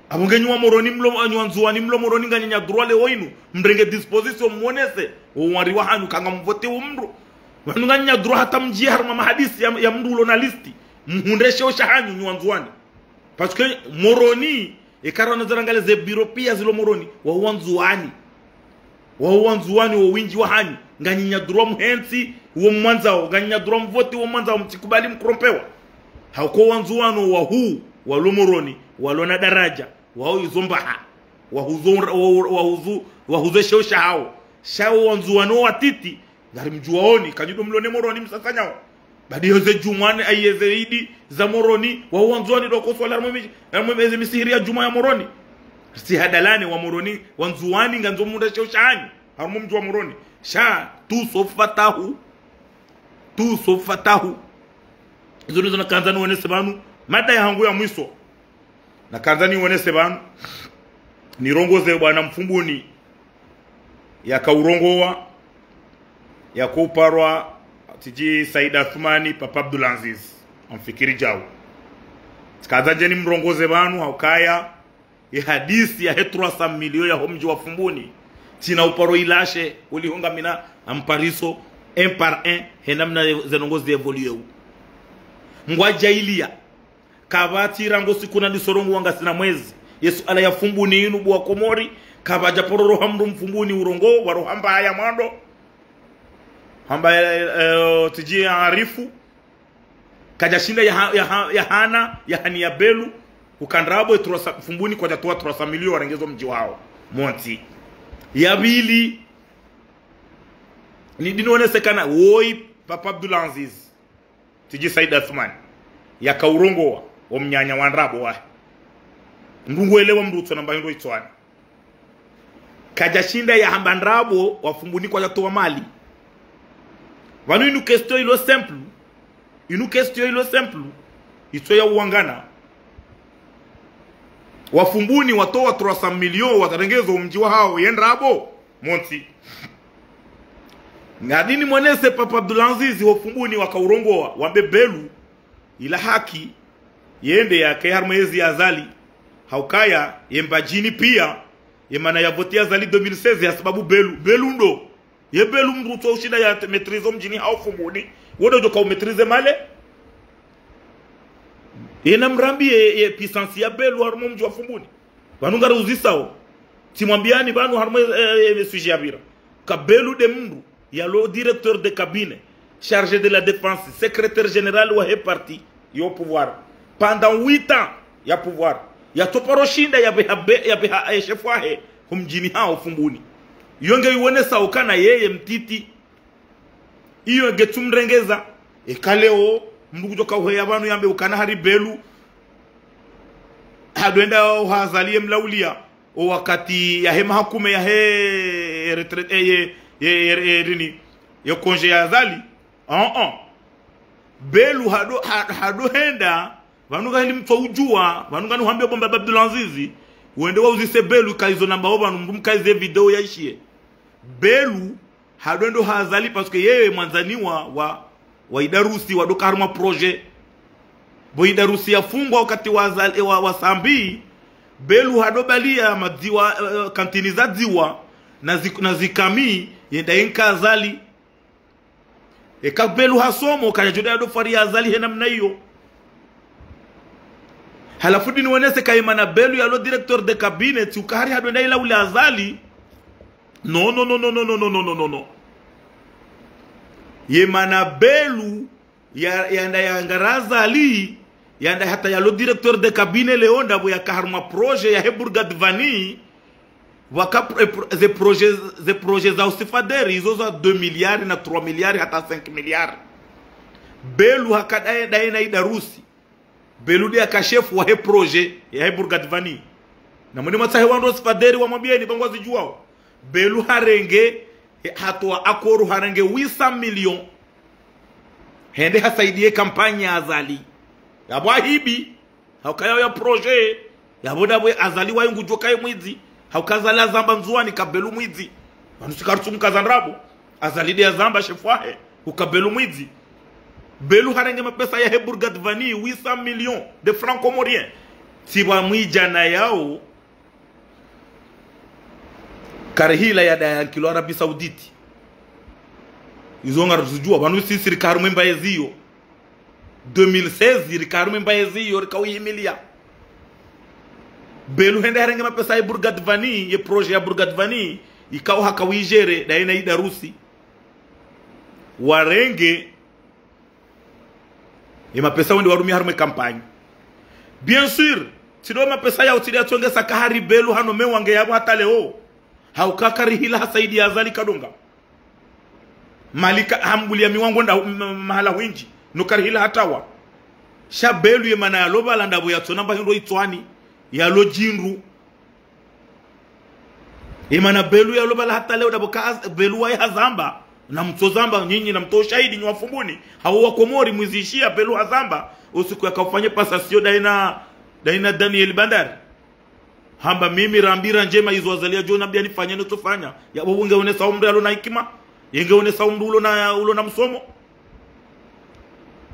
Apvo nge nyi wa Moroni mlo, nyi wandzuwani mlo Moroni nganyi na droit leo inu. Mrenge disposition mwonese. Wo wari wa hanyu kanga mvote wo mdru. Pvanu nganyi na droit hata mdjiye harumwa mahadisi ya, ya mdru ulo na liste. Mhundre sheo sha hanyu nyi wandzuwani. Parce que Moroni, eka rana zarangale ze bureau pia zilo Moroni, wa wandzuwani. Wa wandzuwani wo windji wa hanyu, nganyi na droit muhentsi wo mwandzao, nganyi na droit mvoti wo mwandzao, mtsikubali mkrompewa. Hauka wandzuwani wahu, walo Moroni, walo na daraja, wao izo mbaha. Wahuzo, wa-, wa-, wahuzo, wahuzo sheo sha hao. Sha wo wandzuwani wo watiti, ngari mdjuwaoni, kanyi ndo mlo ne Moroni msasanyao. Badi yeze djumwa ne, ayi yeze idi za Moroni, wa wandzuwani ndo koswala harumwa miji, harumwa eze misihiri ya djumwa ya Moroni. Risi hadalane wa Moroni, wandzuwani ngandzo mhundre sheo sha hanyu, harumwa mdji wa Moroni. Sha, tout sauf Fatahu. Tout sauf Fatahu. Izo ndizo nakandza niwonese pvanu, mada ya hangu ya mwiso. Nakandza niwonese pvanu, nirongoze bwana Mfumbuni, yaka urongowa, yako uparwa, tsidji Said Athumani, Papa Abdulaziz, amfikiri djau. Tsikandza ndje nimrongoze pvanu, haukaya, ye hadisi ya he trois cents millions ya ho mdji wa Fumbuni. Tsina uparo ilashe, ulihunga mina, ampariso, un par un, he namna ze ndrongo zi évoluer u. Ngwadjailiya. Kapvatsi rangu siku na ndisorongo wanga sina mwezi. Ye suala ya Fumbuni inu bo wa Komori. Kapvadja paro roha mdru Mfumbuni urongo, waroha mbaya mwando. Hamba, eh, eh, tsidji ya arifu. Kadjashinda ya ha-, ya ha-, ya hana, ya hani ya belu. Uka ndrabo e trois cents, Fumbuni kwadjatowa trois cents millions warengeze o mdji wawo. Montsi. Ya pvili. Ni dinu onese kana, woyi, Papa Abdulaziz. Tsidji Said Athumani. Yaka urongowa, o mnyanya wa ndrabo wahe. Mdru nguelewa mdru utsona mba hindru itswani. Kadjashinda ya hamba ndrabo, wa Fumbuni kwadjatowa mali. Pvanu inu question ilo simple. Inu question ilo simple, itso ya uwangana. Wa Fumbuni watowa trois cents millions, watarengeza omdji wahao, ye ndrabo, montsi. Ngamdjo mwenese Papa Abdulaziz, wa Fumbuni wakaurongoa, wambe Belu, ila haki, yende yakaye harumwa ezi ya Azali, haukaya, ye Mbadjini pia, ye mana ya voti ya Azali deux mille seize, ya sababu Belu, Belu ndo. Ye Belu mdru tso ushinda ya te-, maîtriser omdjini hao Fumbuni. Wo ndo djoka u maîtriser male. Yena mrambi ye, ye puissance ya Belu harumwa omdji wa Fumbuni. Pvanu ngari uzisao. Tsimwambiani pvanu harumwa, eh, eh, sujet ya pvira. Ka Belu nde mdru yalo directeur de cabinet, chargé de la défense, secrétaire général wahe parti yo pouvoir. Pendant huit ans ya pouvoir. Yatsoparo shinda yapveha Be-, yapveha, eh, chef wahe, homdjini hao Fumbuni. Iyo nge iwonesao ukana yeye mtiti. Iyo nge tsumrengeza. Eka leo, mdru kudjoka uheya pvanu yambe ukana hari Belu. Hadwenda oha Azali ye mlaulia. O wakati yahe mahakume yahe retraite, eh, ye, ye, ye, ye, rini, ye congé ya Azali. Ah, ah. Belu hado, ha-, hado henda, pvanu ngaheli mtso ujua, pvanu ngani uhambia bo Papa Abdulaziz, wende wauzise Belu ka izo nambao pvanu, mdru mkaize video yaishie. Belu, hadwenda oha Azali, parce que yeye mwandzani wa, wa, wa Idarusi, wadoka harumwa projet. Bo Idarusi yafungwa wakati wa Azali, wa, wa Sambi, Belu hado balia madziwa, eh, kantini za dziwa, na zi-, na zikami, yenda yenka Azali. Eka Belu hasomo, kaya djo daya do fari ya Azali he namna iyo. Halafu ndini wonese ka ye mana Belu yalo directeur de cabinet, tsi uka hari hadwenda ilaule Azali. Non, non, non. Ye mana Belu ya, yanda yangara Azali, yanda hata yalo directeur de cabinet leo ndapvo yaka harumwa projet yahe Bourgadvani, waka pro-, eh, pro-, ze projet, ze projet za usifaderi, izo za deux milliards na trois milliards hata cinq milliards. Belu haka daye, daye na Idarusi. Belu nde yaka chef wahe projet, yahe Bourgadvani. Na mwende mwatsahe wandru wa usifaderi wamwambieni pvanu ngwazijuao. Belu harenge, eh, hatowa accord harenge huit cents millions. Hende hasaidiye campagne ya Azali. Yapvo ahibi. Hauka yao ya projet, yapvo ndapvo Azali waye ngudjo kaye mwidzi. Hauka Azali hazamba Ndzuwani ka Belu mwidzi. Pvanu sikaritsu mkaza ndrabo. Azali nde hazamba chef wahe, uka Belu mwidzi. Belu harenge mapesa yahe Bourgadvani, huit cents millions de francs comoriens. Tsi pvwa mwijana yao, karihila yada yankilwa Arabie Saoudite. Izo ngarizijua, pvanu sisi rika harumwa emba yeziyo. Deux mille seize, rika harumwa emba yeziyo, rika uhimilia. Belu hende harenge mapesa ya Bourgadvani, ye projet ya Bourgadvani, ikao haka wijere, daye na Idarusi. Warenge, ye mapesa wende warumia harumwa e campagne. Bien sûr, tsi ndo mapesa yao tsi nde yatsongesa ka hari Belu hano mewange yapvo hata leo. Hauka karihila hasaidiya Azali kadonga. Mali ka hambuliya miwango nda, m-, mahala hwindji. No karihila hatawa. Sha Belu ye mana yalo pvala ndapvo yatsona mba hindru itswani. Yalo djindru. Ye mana Belu yalo pvala hata leo ndapvo ka Belu waye hazamba. Na mtso zamba nyinyi na mtso shahidi nyi wa Fumbuni. Hawo wa Komori mwizishiya Belu hazamba. Usiku yaka ufanye passation daye na, daye na Daniel Bandari. Hamba mimi rambira ndjema izo Azali yadjo nambia nifanye no tsofanya. Yapvo nge onesa umri alo na hikima. Ye nge onesa umri ulo na, ulo na msomo.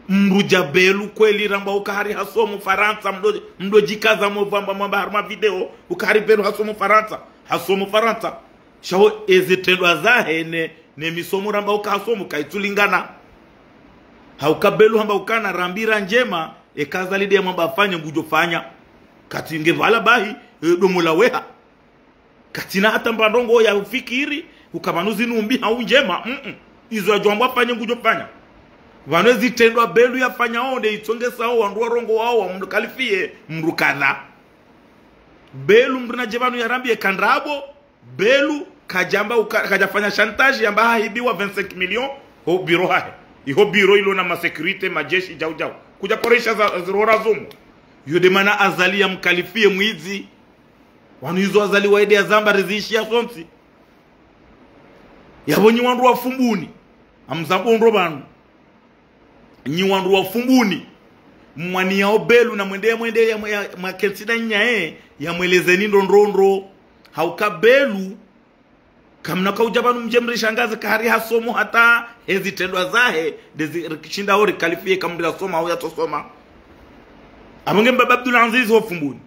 Mdru dja Belu kweli ramba uka hari hasomo Farantsa, mdo, mdo djikaza mo pvamba mwamba harumwa video, uka hari Belu hasomo Farantsa, hasomo Farantsa. Sha ho ezitrendwa zahe ne, ne misomo ramba uka hasomo kaitsulingana. Hauka Belu hamba ukana rambira ndjema, eka Azali nde yamwamba afanye ngudjo fanya. Katsi nge pvala bahi, e, domo la weha. Katsina hata mba ndrongo ya ufikiri, uka pvanu zinu mbi hau ndjema, mm-mm. Izo yadjo amba afanye ngudjo fanya. Pvanu ezitrendwa Belu yafanya wo nde itsongesao wandru warongowao wamkalifiye mdru kadha. Belu mdru nadje pvanu yarambiye ka ndrabo, Belu kadjamba uka, kadjafanya chantage yamba hahibiwa vingt-cinq millions ho bureau hahe. Iho bureau ilo na ma sécurité, majeshi, djau djau. Kudja koresha za, zirora zumu. Yo nde mana Azali yamkalifiye mwidzi. Pvanu izo Azali waye nde yazamba rizishiya sontsi. Yapvo nyi wandru wa Fumbuni. Hamzambo ndro pvanu. Nyi wandru wa Fumbuni, mwaniyao Belu na mwende, mwende ya, ya, mwakentsi na nyaye, yamwelezeni ndrongoo ndro. Hauka Belu, kamna kaudja pvanu mdje mrishangaze kahari hasomo hata hezitrendwa zahe, ndezi rikishinda ori kalifie kamri hasoma hau yatsosoma. Apvo nge mbaba Abdul Aziz wa Fumbuni.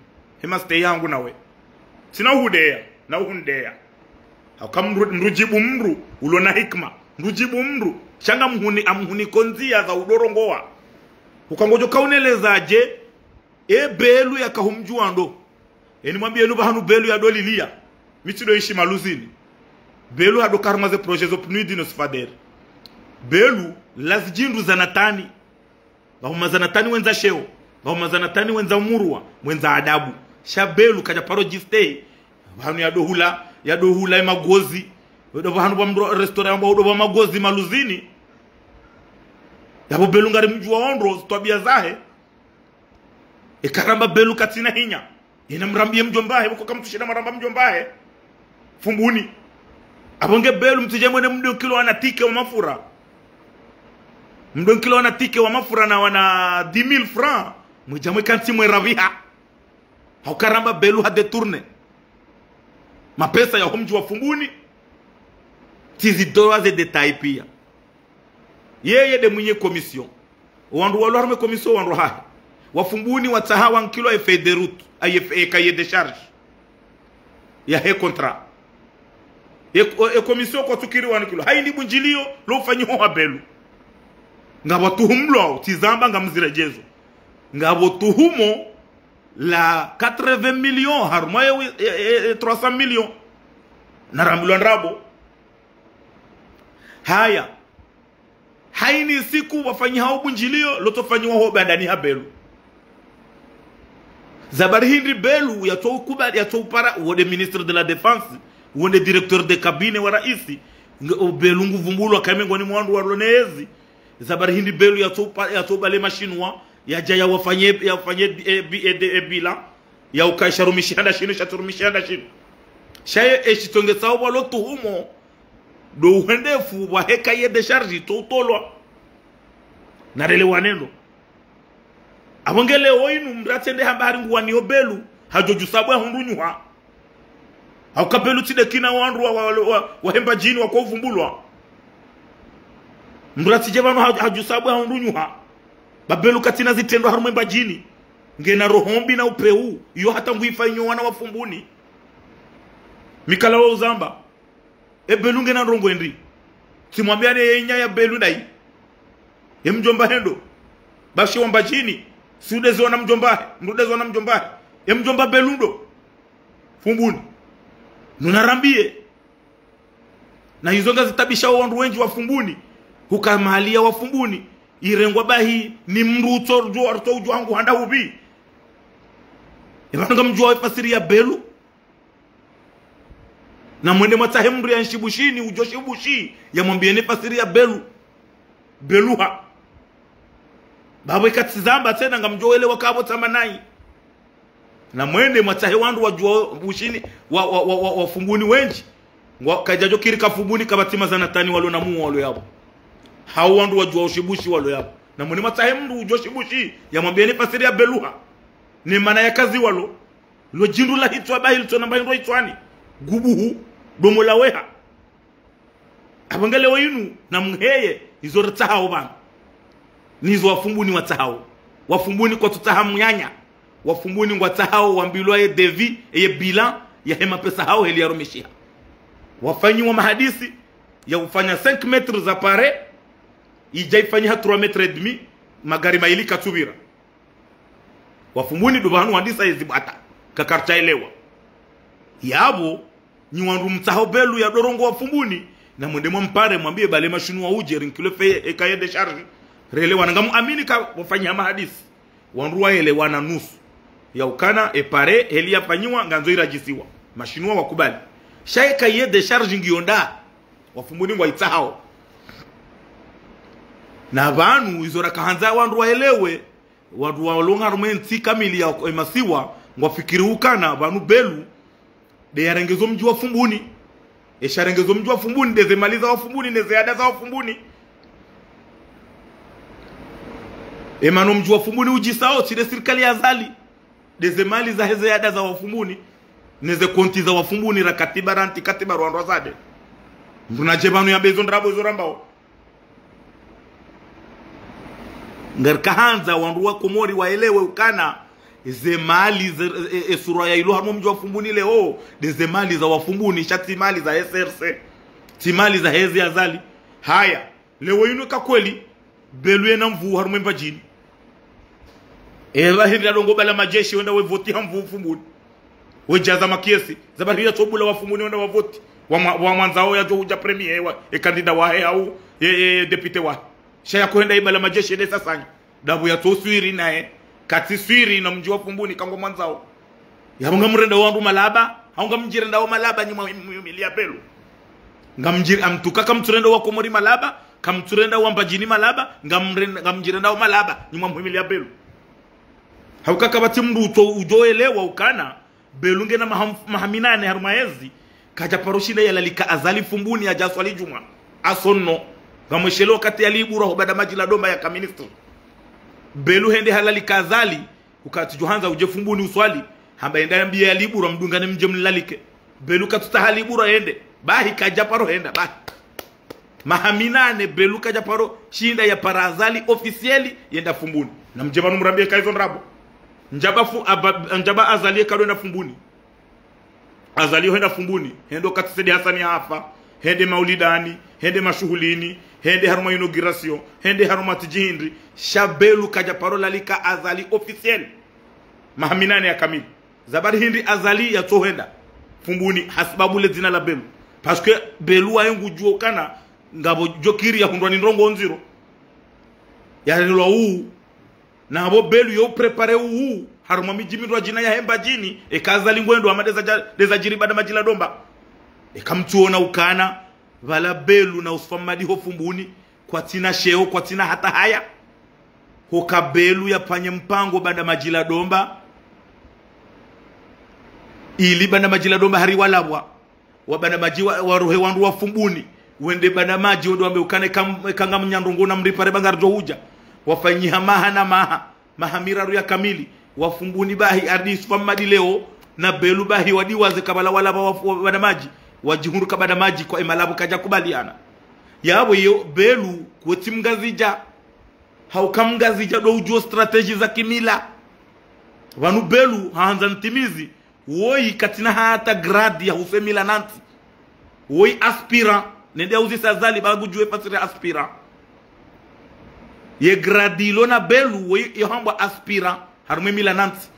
Hema stay yangu nawe. Tsina uhudeya, na uhundeya. Hauka mndru, mndru djibu mndru, ulo na hikima. Mndru djibu mndru, sha ngamhuni, amhuni kondzia za udorongowa. Uka ngodjo kauneleza dje, e Belu yaka humdjuwa ndo. Eni mwambiye enu pvahanu Belu yadolilia. Mi tsido ishi Maluzini. Belu hado karma ze projet zo PNUD no SFADER. Belu, lazi djindru za natani. Pvahuma za natani wendza sheo, pvahuma za natani wendza umurwa, wendza adabu. Sha Belu kadja paro djistei. Pvahanu yado hula, yado hula emagozi. Udo pvahanu pva mndru restaurant yamba udo pva magozi Maluzini. Yapvo Belu ngarimdjuwa ondro, zitwabia zahe. Eka ramba Belu katsina hinya. Ina mrambiye mdjombahe, pvoko kamtsushinda mramba mdjombahe. Fumbuni. Apvo nge Belu mtsidje mwende mdo kilo wana tike wa mafura. Mdo kilo wana tike wa mafura na wana dix mille francs. Mwidja mwekantsi mwe raviha. Hauka ramba Belu ha détourné mapesa ya homdji wa Fumbuni. Tsizi doa ze détail pia. Yeye nde mwinyi commission. Wandru walo harumwa commission wandru hahe. Wa Fumbuni watsaha wankilwa e feuille de route, aye fe-, e cahier de charge yahe contrat. E, e commission kwatsukiri wankilwa. Haini bundjilio lo ufanyiho ha Belu. Ngapvo tuhumlwao, tsizamba ngamziredjezo. Ngapvo tuhumo la quatre-vingts millions, harumwa ye, e, e, e, trois cents millions. Narambilwa ndrabo. Haya. Haini siku wafanyihao bundjilio, lotsofanyiwa ho bandani ha Belu. Zabari hindri Belu, yatsoukubali, yatsoupara, uwo nde ministre de la défense, uwo nde directeur de cabinet wa raisi, nge, o Belu nguvumbulwa kame ngoni mwandru walo nezi. Zabari hindri Belu yatsoupa-, yatsoubale mashinwa, yadja yawafanye, yafanye, e, bi-, e, de, e, bila, yauka sharumishi handa shinu, shaturumishi handa shinu. Shaye, e, shitsongesao pvalo tuhumo, ndo uhendefu wahe cahier de charge itsoutolwa. Narelewane ndo. Apvo nge leo inu mndru atsende hamba hari nguwaniyo Belu, hadjo djusabu ya hundru nyuha. Hauka Belu tsi nde kina wandru wa, wa, wa, wahe Mbadjini wakouvumbulwa. Mndru atsidje pvanu ha, hadjusabu ya hundru nyuha. Ba Belu katsina zitrendwa harumwa e Mbadjini. Ngena roho mbi na upeu, iyo hata nguifanyo wana wa Fumbuni. Mi kala wa uzamba. E Belu ngena ndrongoo ndri. Tsimwambiane ye inya ya Belu ndayi. Ye mdjombahe ndo. Bashi wa Mbadjini. Si udezi wana mdjombahe. Mndru udezi wana mdjombahe. Ye mdjomba Belu ndo. Fumbuni. Nunarambiye. Na izo ngazitabisha wandru wendji wa Fumbuni. Huka mali ya wa Fumbuni irengwa bahi ni mndru utso udjuwa, utso udjuwa hangu handa hupvi. E pvanu ngamdjuwa e fasiri ya Belu. Na mwende mwatsahe mndru ya nshibushini, udjo shibushi, yamwambiyeni fasiri ya Belu. Beluha. Bapvo ikatsizamba tsena ngamdjo welewa kapvo tsamba nayi. Na mwende mwatsahe wandru wadjuwa Bushini, wa, wa, wa, wa, wa Fumbuni wendji. Ngwa, kadjadjo kiri ka Fumbuni kapvatsi mazanatani walo na muwa walo yapvo. Hau wandru wadjuwa ushibushi walo yapvo. Na mwende mwatsahe mndru udjo shibushi, yamwambiyeni fasiri ya Beluha. Ne mana ya kazi walo. Lo djindru la hitswa bahi litsona mba hindru hitswani. Gubuhu, domo la weha. Apvo nge leo inu, na mheye, izo ritsahao pvanu. Nizo wa Fumbuni watsahao. Wa Fumbuni kwatsutsaha mnyanya. Wa Fumbuni ngwatsahao wambilwa ye devis, ye bilan, yahe mapesa hao heli yarumishiha. Wafanyiwa mahadisi, ya ufanya cinq mètres za pare, idja ifanyiha trois mètres et demi, magari mayili katsupvira. Wa Fumbuni ndo pvanu wandisa yezi bwata. Kakartsa elewa. Yapvo, nyi wandru mtsaho Belu ya dorongoa Fumbuni, na mwende mwampare, mwambiye bale mashinwa udje, rinkilwe feuille, e cahier de charge. Relewana, ngamu amini ka wafanyiha mahadisi. Wandru waelewana nusu. Ya ukana, e pare, heli yafanyiwa, ngandzo iradjisiwa. Mashinwa wakubali. Sha e cahier de charge ngiyo nda. Wa Fumbuni ngwaitsahao. Na pvanu, izo rakahandza wandru waelewe, wandru walonga harumwa entsi kamili ya emasiwa, ngwafikiri ukana, pvanu Belu, nde yarengezo mdji wa Fumbuni. Esha rengezo mdji wa Fumbuni, nde ze mali za wa Fumbuni, nde ze ada za wa Fumbuni. Emana omdji wa Fumbuni udjisao, tsi nde sirikali ya Azali. Nde ze mali zaheze yada za wa Fumbuni. Ne ze konti za wa Fumbuni ra katiba ra nti katiba rwandrwa zade. Mndru nadje pvanu yambe izo ndrabo izo rambao. Ngarikahandza wandru wa Komori waelewe ukana, ze mali ze, e, e, esura ya ilo harumwa omdji wa Fumbuni leo, nde ze mali za wa Fumbuni, sha tsi mali za S R C. Tsi mali zaheze Azali. Haya, leo inu ka kweli, Belu yena nvuu harumwa Mbadjini. Epva hindri yadongo bala madjeshi wenda wevoti ha nvuu Fumbuni. Wedjaza makiesi. Za bari ya tsobula wa Fumbuni wenda wavoti. Wa mwa-, wa mwandzao yadjo hudja premier wa, e candidat wahe au, e, e, e député wahe. Sha ya kuhenda ibala madjeshi yende sasanya. Ndapvo ya tso swiri naye. Katsi swiri na mdji wa Fumbuni kango mwandzao. Yapvo ngamrenda wandru malaba, hau ngamdjirenda wa malaba nyi mwa, mwa, mwa, mili ya Belu. Ngamdjir-, amtuka kamtsurenda wa Komori malaba, kamtsurenda wa Mbadjini malaba, ngamren-, ngamdjirenda wa malaba, nyi mwa mhimili ya Belu. Hauka kapvatsi mndru utso udjo elewa ukana, Belu ngena maha-, maha minane harumwa ezi, kadja paro shinda yalalika Azali Fumbuni yadja swali djumwa. Asonno. Ngamweshelo wakati yalibura ho Badamadji la Domba yaka ministre. Belu hende halalika Azali, ukati djo handza udje Fumbuni uswali, hamba yenda yambiye yalibura mdungane mdje mnilalike. Belu katsutsaha libura yende. Bahi kadja paro henda, bahi. Maha minane Belu kadja paro shinda yapara Azali officiel yenda Fumbuni. Na mdje pvanu mrambiye ka izo ndrabo. Ndjaba fu-, aba-, ndjaba Azali yeka ndo yenda Fumbuni. Azali yo henda Fumbuni, hende wakati Said Hassani hafa, hende maulidani, hende mashuhulini, hende harumwa inauguration, hende harumwa tsi djihindri, sha Belu kadja paro lalika Azali officiel. Maha minane ya kamili. Za bari hindri Azali yatso henda Fumbuni, hasibabu le dzina la Belu. Parce que Belu waye ngudjuo ukana, ngapvo djo kiri yahundrwa ni ndrongo ndziro. Yarelwa uu, na apvo Belu yo préparé uu, harumwa midji mindrwadjina yahe Mbadjini, eka Azali ngwendo hama ndeza dja-, ndeza djiri Badamadji la Domba. Eka mtsuona ukana, pvala Belu na Usfa Mmadi ho Fumbuni, kwatsina sheo, kwatsina hata haya. Hoka Belu yapvanye mpango Badamadji la Domba, ili Badamadji la Domba hari walapvwa. Wa Badamadji wa, warohe wandru wa Fumbuni. Wende Badamadji wende wambe ukana eka ngamna ndrongo na mripare ba ngaridjo hudja. Wafanyiha maha na maha. Maha miraru ya kamili. Wa Fumbuni bahi ardi Usfa Mmadi leo. Na Belu bahi wadiwaze kabla walapva wa, wa Badamadji. Wadjihundru ka Badamadji kwa imalapvo kadja kubaliana. Yapvo yo Belu kwetsi Mngazidja. Hauka Mngazidja ndo udjuo stratégie za kimila. Pvanu Belu hahandza ntimizi. Woyi katsina hata grade ya huse mila nantsi. Woyi aspirant. Nende yauzise Azali ba ngudjuo efasiri ya aspirant. Ye grade ilo na Belu woyi yo hambwa aspirant. Harumwa emila nantsi.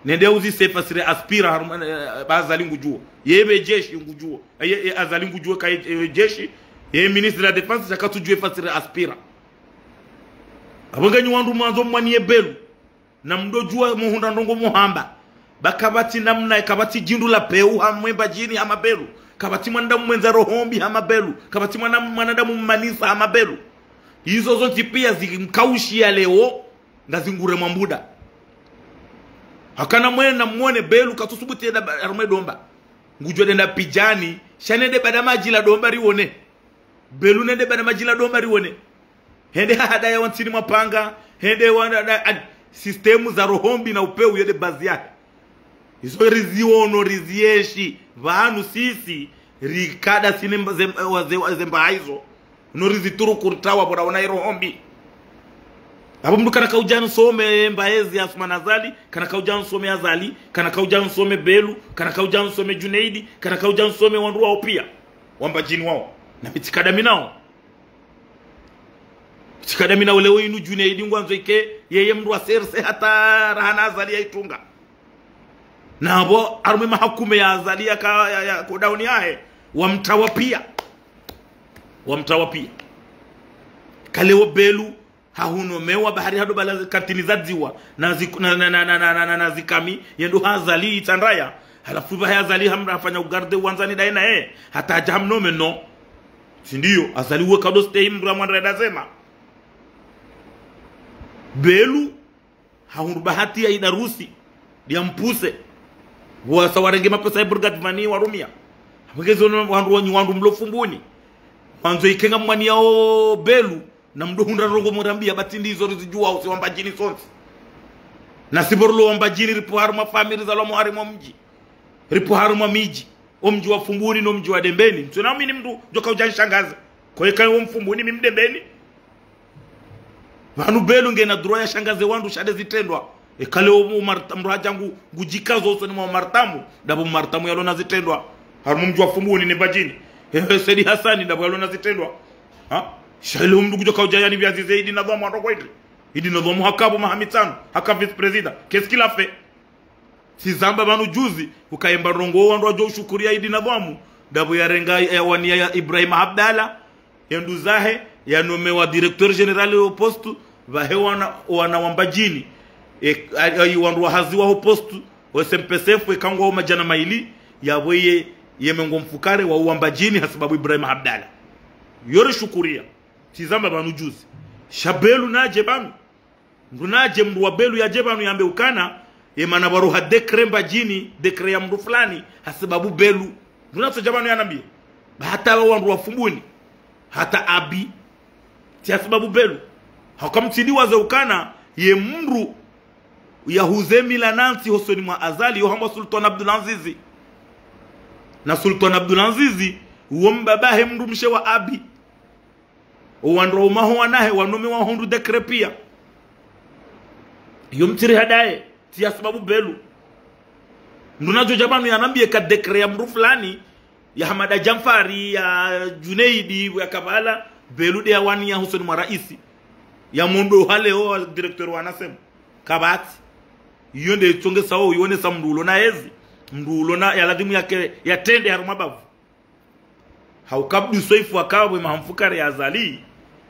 Nende yauzise efasiri ya aspirant harumwa, eh, ba Azali ngudjuo. Ye be jeshi ngudjuo. Ye, ye Azali ngudjuo ka ye, ye jeshi. Ye ministre de la défense sha katsudjuo efasiri ya aspirant. Apvo nganyi wandru mwandzo mwaniye Belu. Na mdodjuwa muhundra ndrongo muhamba. Ba kapvatsi namna, kapvatsi djindru la pewu ha Mbadjini hama Belu. Kapvatsi mwanadamu mwendza roho mbi hama Belu. Kapvatsi mwana-, mwanadamu mmanisa hama Belu. Izo zontsi piya zimkaushiya leo, ngazingure mwa mbuda. Hakana mwena mwone Belu katsusubutu yenda ba-, harumwa Domba. Ngudjo hwenda pidjani, sha nende Badamadji la Domba riwone. Belu nende Badamadji la Domba riwone. Hende hahadaya wantsini mwa panga, hende wana, na, an, système za roho mbi na upewu yo nde bazi yahe. Izo riziono, rizieshi, pvanu sisi, rikada sine mba-, ze, wa, ze, wa, ze mba izo. No rizituruku ritawa pvo raona iroho mbi. Apvo mndru kana kaudja nisome mba ezi Assoumani Azali, kana kaudja nisome Azali, kana kaudja nisome Belu, kana kaudja nisome Djunaid, kana kaudja nisome wandru wao piya. Wa Mbadjini wao. Na mi tsikada mi nao. Tsikada mi nao leo inu Djunaid ngwandzo ike, yeye mndru wa C R C hata raha na Azali yaitunga. Na apvo harumwa mahakume ya Azali ya ka, ya, ya, ko dauni yahe. Wamtawa piya. Wamtawa piya. Ka leo Belu, hahunomewa bahari hado bala kantini za dziwa, na zi-, na, na zikami, yendo ha Azali itsandraya, halafu pvahe Azali hamra hafanya ugarde wandzani daye naye, hata hadja hamnome no. Tsi ndiyo, Azali uwe kado stehi mndru amwandra yenda zema. Belu, hahundru bahati ya idarusi, ndiya mpuse. Wasa warenge mapesa ya Brigade Vani warumiya. Hapvengeze ono wandru wanyu wandru mlo Fumbuni. Mwandzo ike ngamwaniyao Belu, Na mdo hundra ndrongoo mrambiya, ba tsi ndizo rizidjuwao si wa Mbadjini sontsi. Na si pvo rilo wa Mbadjini, ripvo harumwa famille rizalwa mo harimwa mdji. Ripvo harumwa midji. O mdji wa Fumbuni no mdji wa Dembeni. Ntsu na mimi mndru djo kaudja nishangaze. Kwa eka yo Mfumbuni mi Mdembeni. Pvanu Belu ngena droit ya shangaze wandru sha nde zitrendwa. Eka leo Omar Tam-, mndru hadja ngu, ngudjikazo usoni mwa Omar Tamu, ndapvo Omar Tamu yalona zitrendwa. Harumwa mdji wa Fumbuni ne Mbadjini. Ehe, Said Hassani ndapvo yalona zitrendwa. Ha? Sha leo mndru kudjo kaudja yanipviya zize Idi Nadhwamu wandru kwetri. Idi Nadhwamu haka pvo maha mitsanu, haka vice-président. Qu'est-ce qu'il a fait ? Tsizamba pvanu juzi, ukaya mba ndrongoo wandru wadjo ushukuriya Idi Nadhwamu, ndapvo yarenga yawaniya ya Ibrahim Abdallah, ye nduzahe, yanomewa directeur général yo poste, pvahe wana, wana wa Mbadjini. E, a, a, wandru wahaziwa ho poste, o S M P C F, eka ngwao madjana mayili, yapvo ye, ye mengo mfukare wa uwa Mbadjini hasibabu Ibrahim Abdallah. Yo rishukuriya, tsizamba pvanu juzi. Sha Belu nadje pvanu. Mndru nadje, mndru wa Belu yadje pvanu yambe ukana, ye mana pvwaroha décret Mbadjini, décret ya mndru fulani, hasibabu Belu. Mndru natsodja pvanu yanambiye. Ba hata wa wandru wa Fumbuni. Hata Abi. Tsi hasibabu Belu. Hauka mtsi ndiwaze ukana, ye mndru yahuze mila na ntsi hosoni mwa Azali, yo hambwa Sultan Abdul Azizi. Na Sultan Abdul Azizi, uwo mbabahe mndru mshe wa Abi. O wandru wa umaho wanahe wanomewa ho ndru décret piya. Yo mtsiri hadaye, tsi hasibabu Belu. Mndru natsodja pvanu yanambiye ka décret ya mndru fulani, ya Hamada Djamfari, ya Junaidi, ya Kavala, Belu nde yawaniya hosoni mwa raisi. Ya mondo ha leo, directeur wa ANACM. Kapvatsi. Iyo nde itsongesao, yonesa mndru ulona ezi. Mndru ulona, ya lazimu yake, yatrende harumwa bavu. Hauka Abdu Swaifu haka pvwe maha mfukare ya Azali,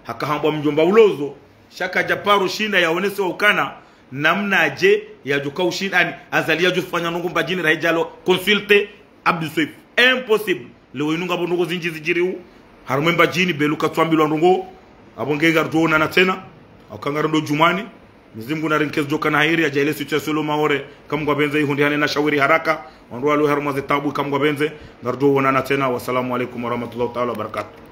haka hambwa mdjomba ulozo, sha kadja paro shinda yaonese wa ukana, namnadje yadjo ka ushinda, ani, Azali yadjo fanya ndrongoo Mbadjini rahidjalo consulter Abdu Swaifu. Impossible. Leo inu ngapvo ndrongoo zindji zidjiriwo, harumwa Mbadjini, Belu katsuambilwa ndrongoo, apvo nge ngaridjo onana tsena, hauka ngarendo djumwani, Mwenyezi Mungu narinike zidjo kana hairi, yadjaaliye situation lo Maore, eka Mngu apvendze, ihundrihane na shawiri haraka, wandru walo harumwa ze tabu, eka Mngu apvendze, ngaridjo onana tsena. Wassalamu alaikum warahmatullahi taala wabarakatuh.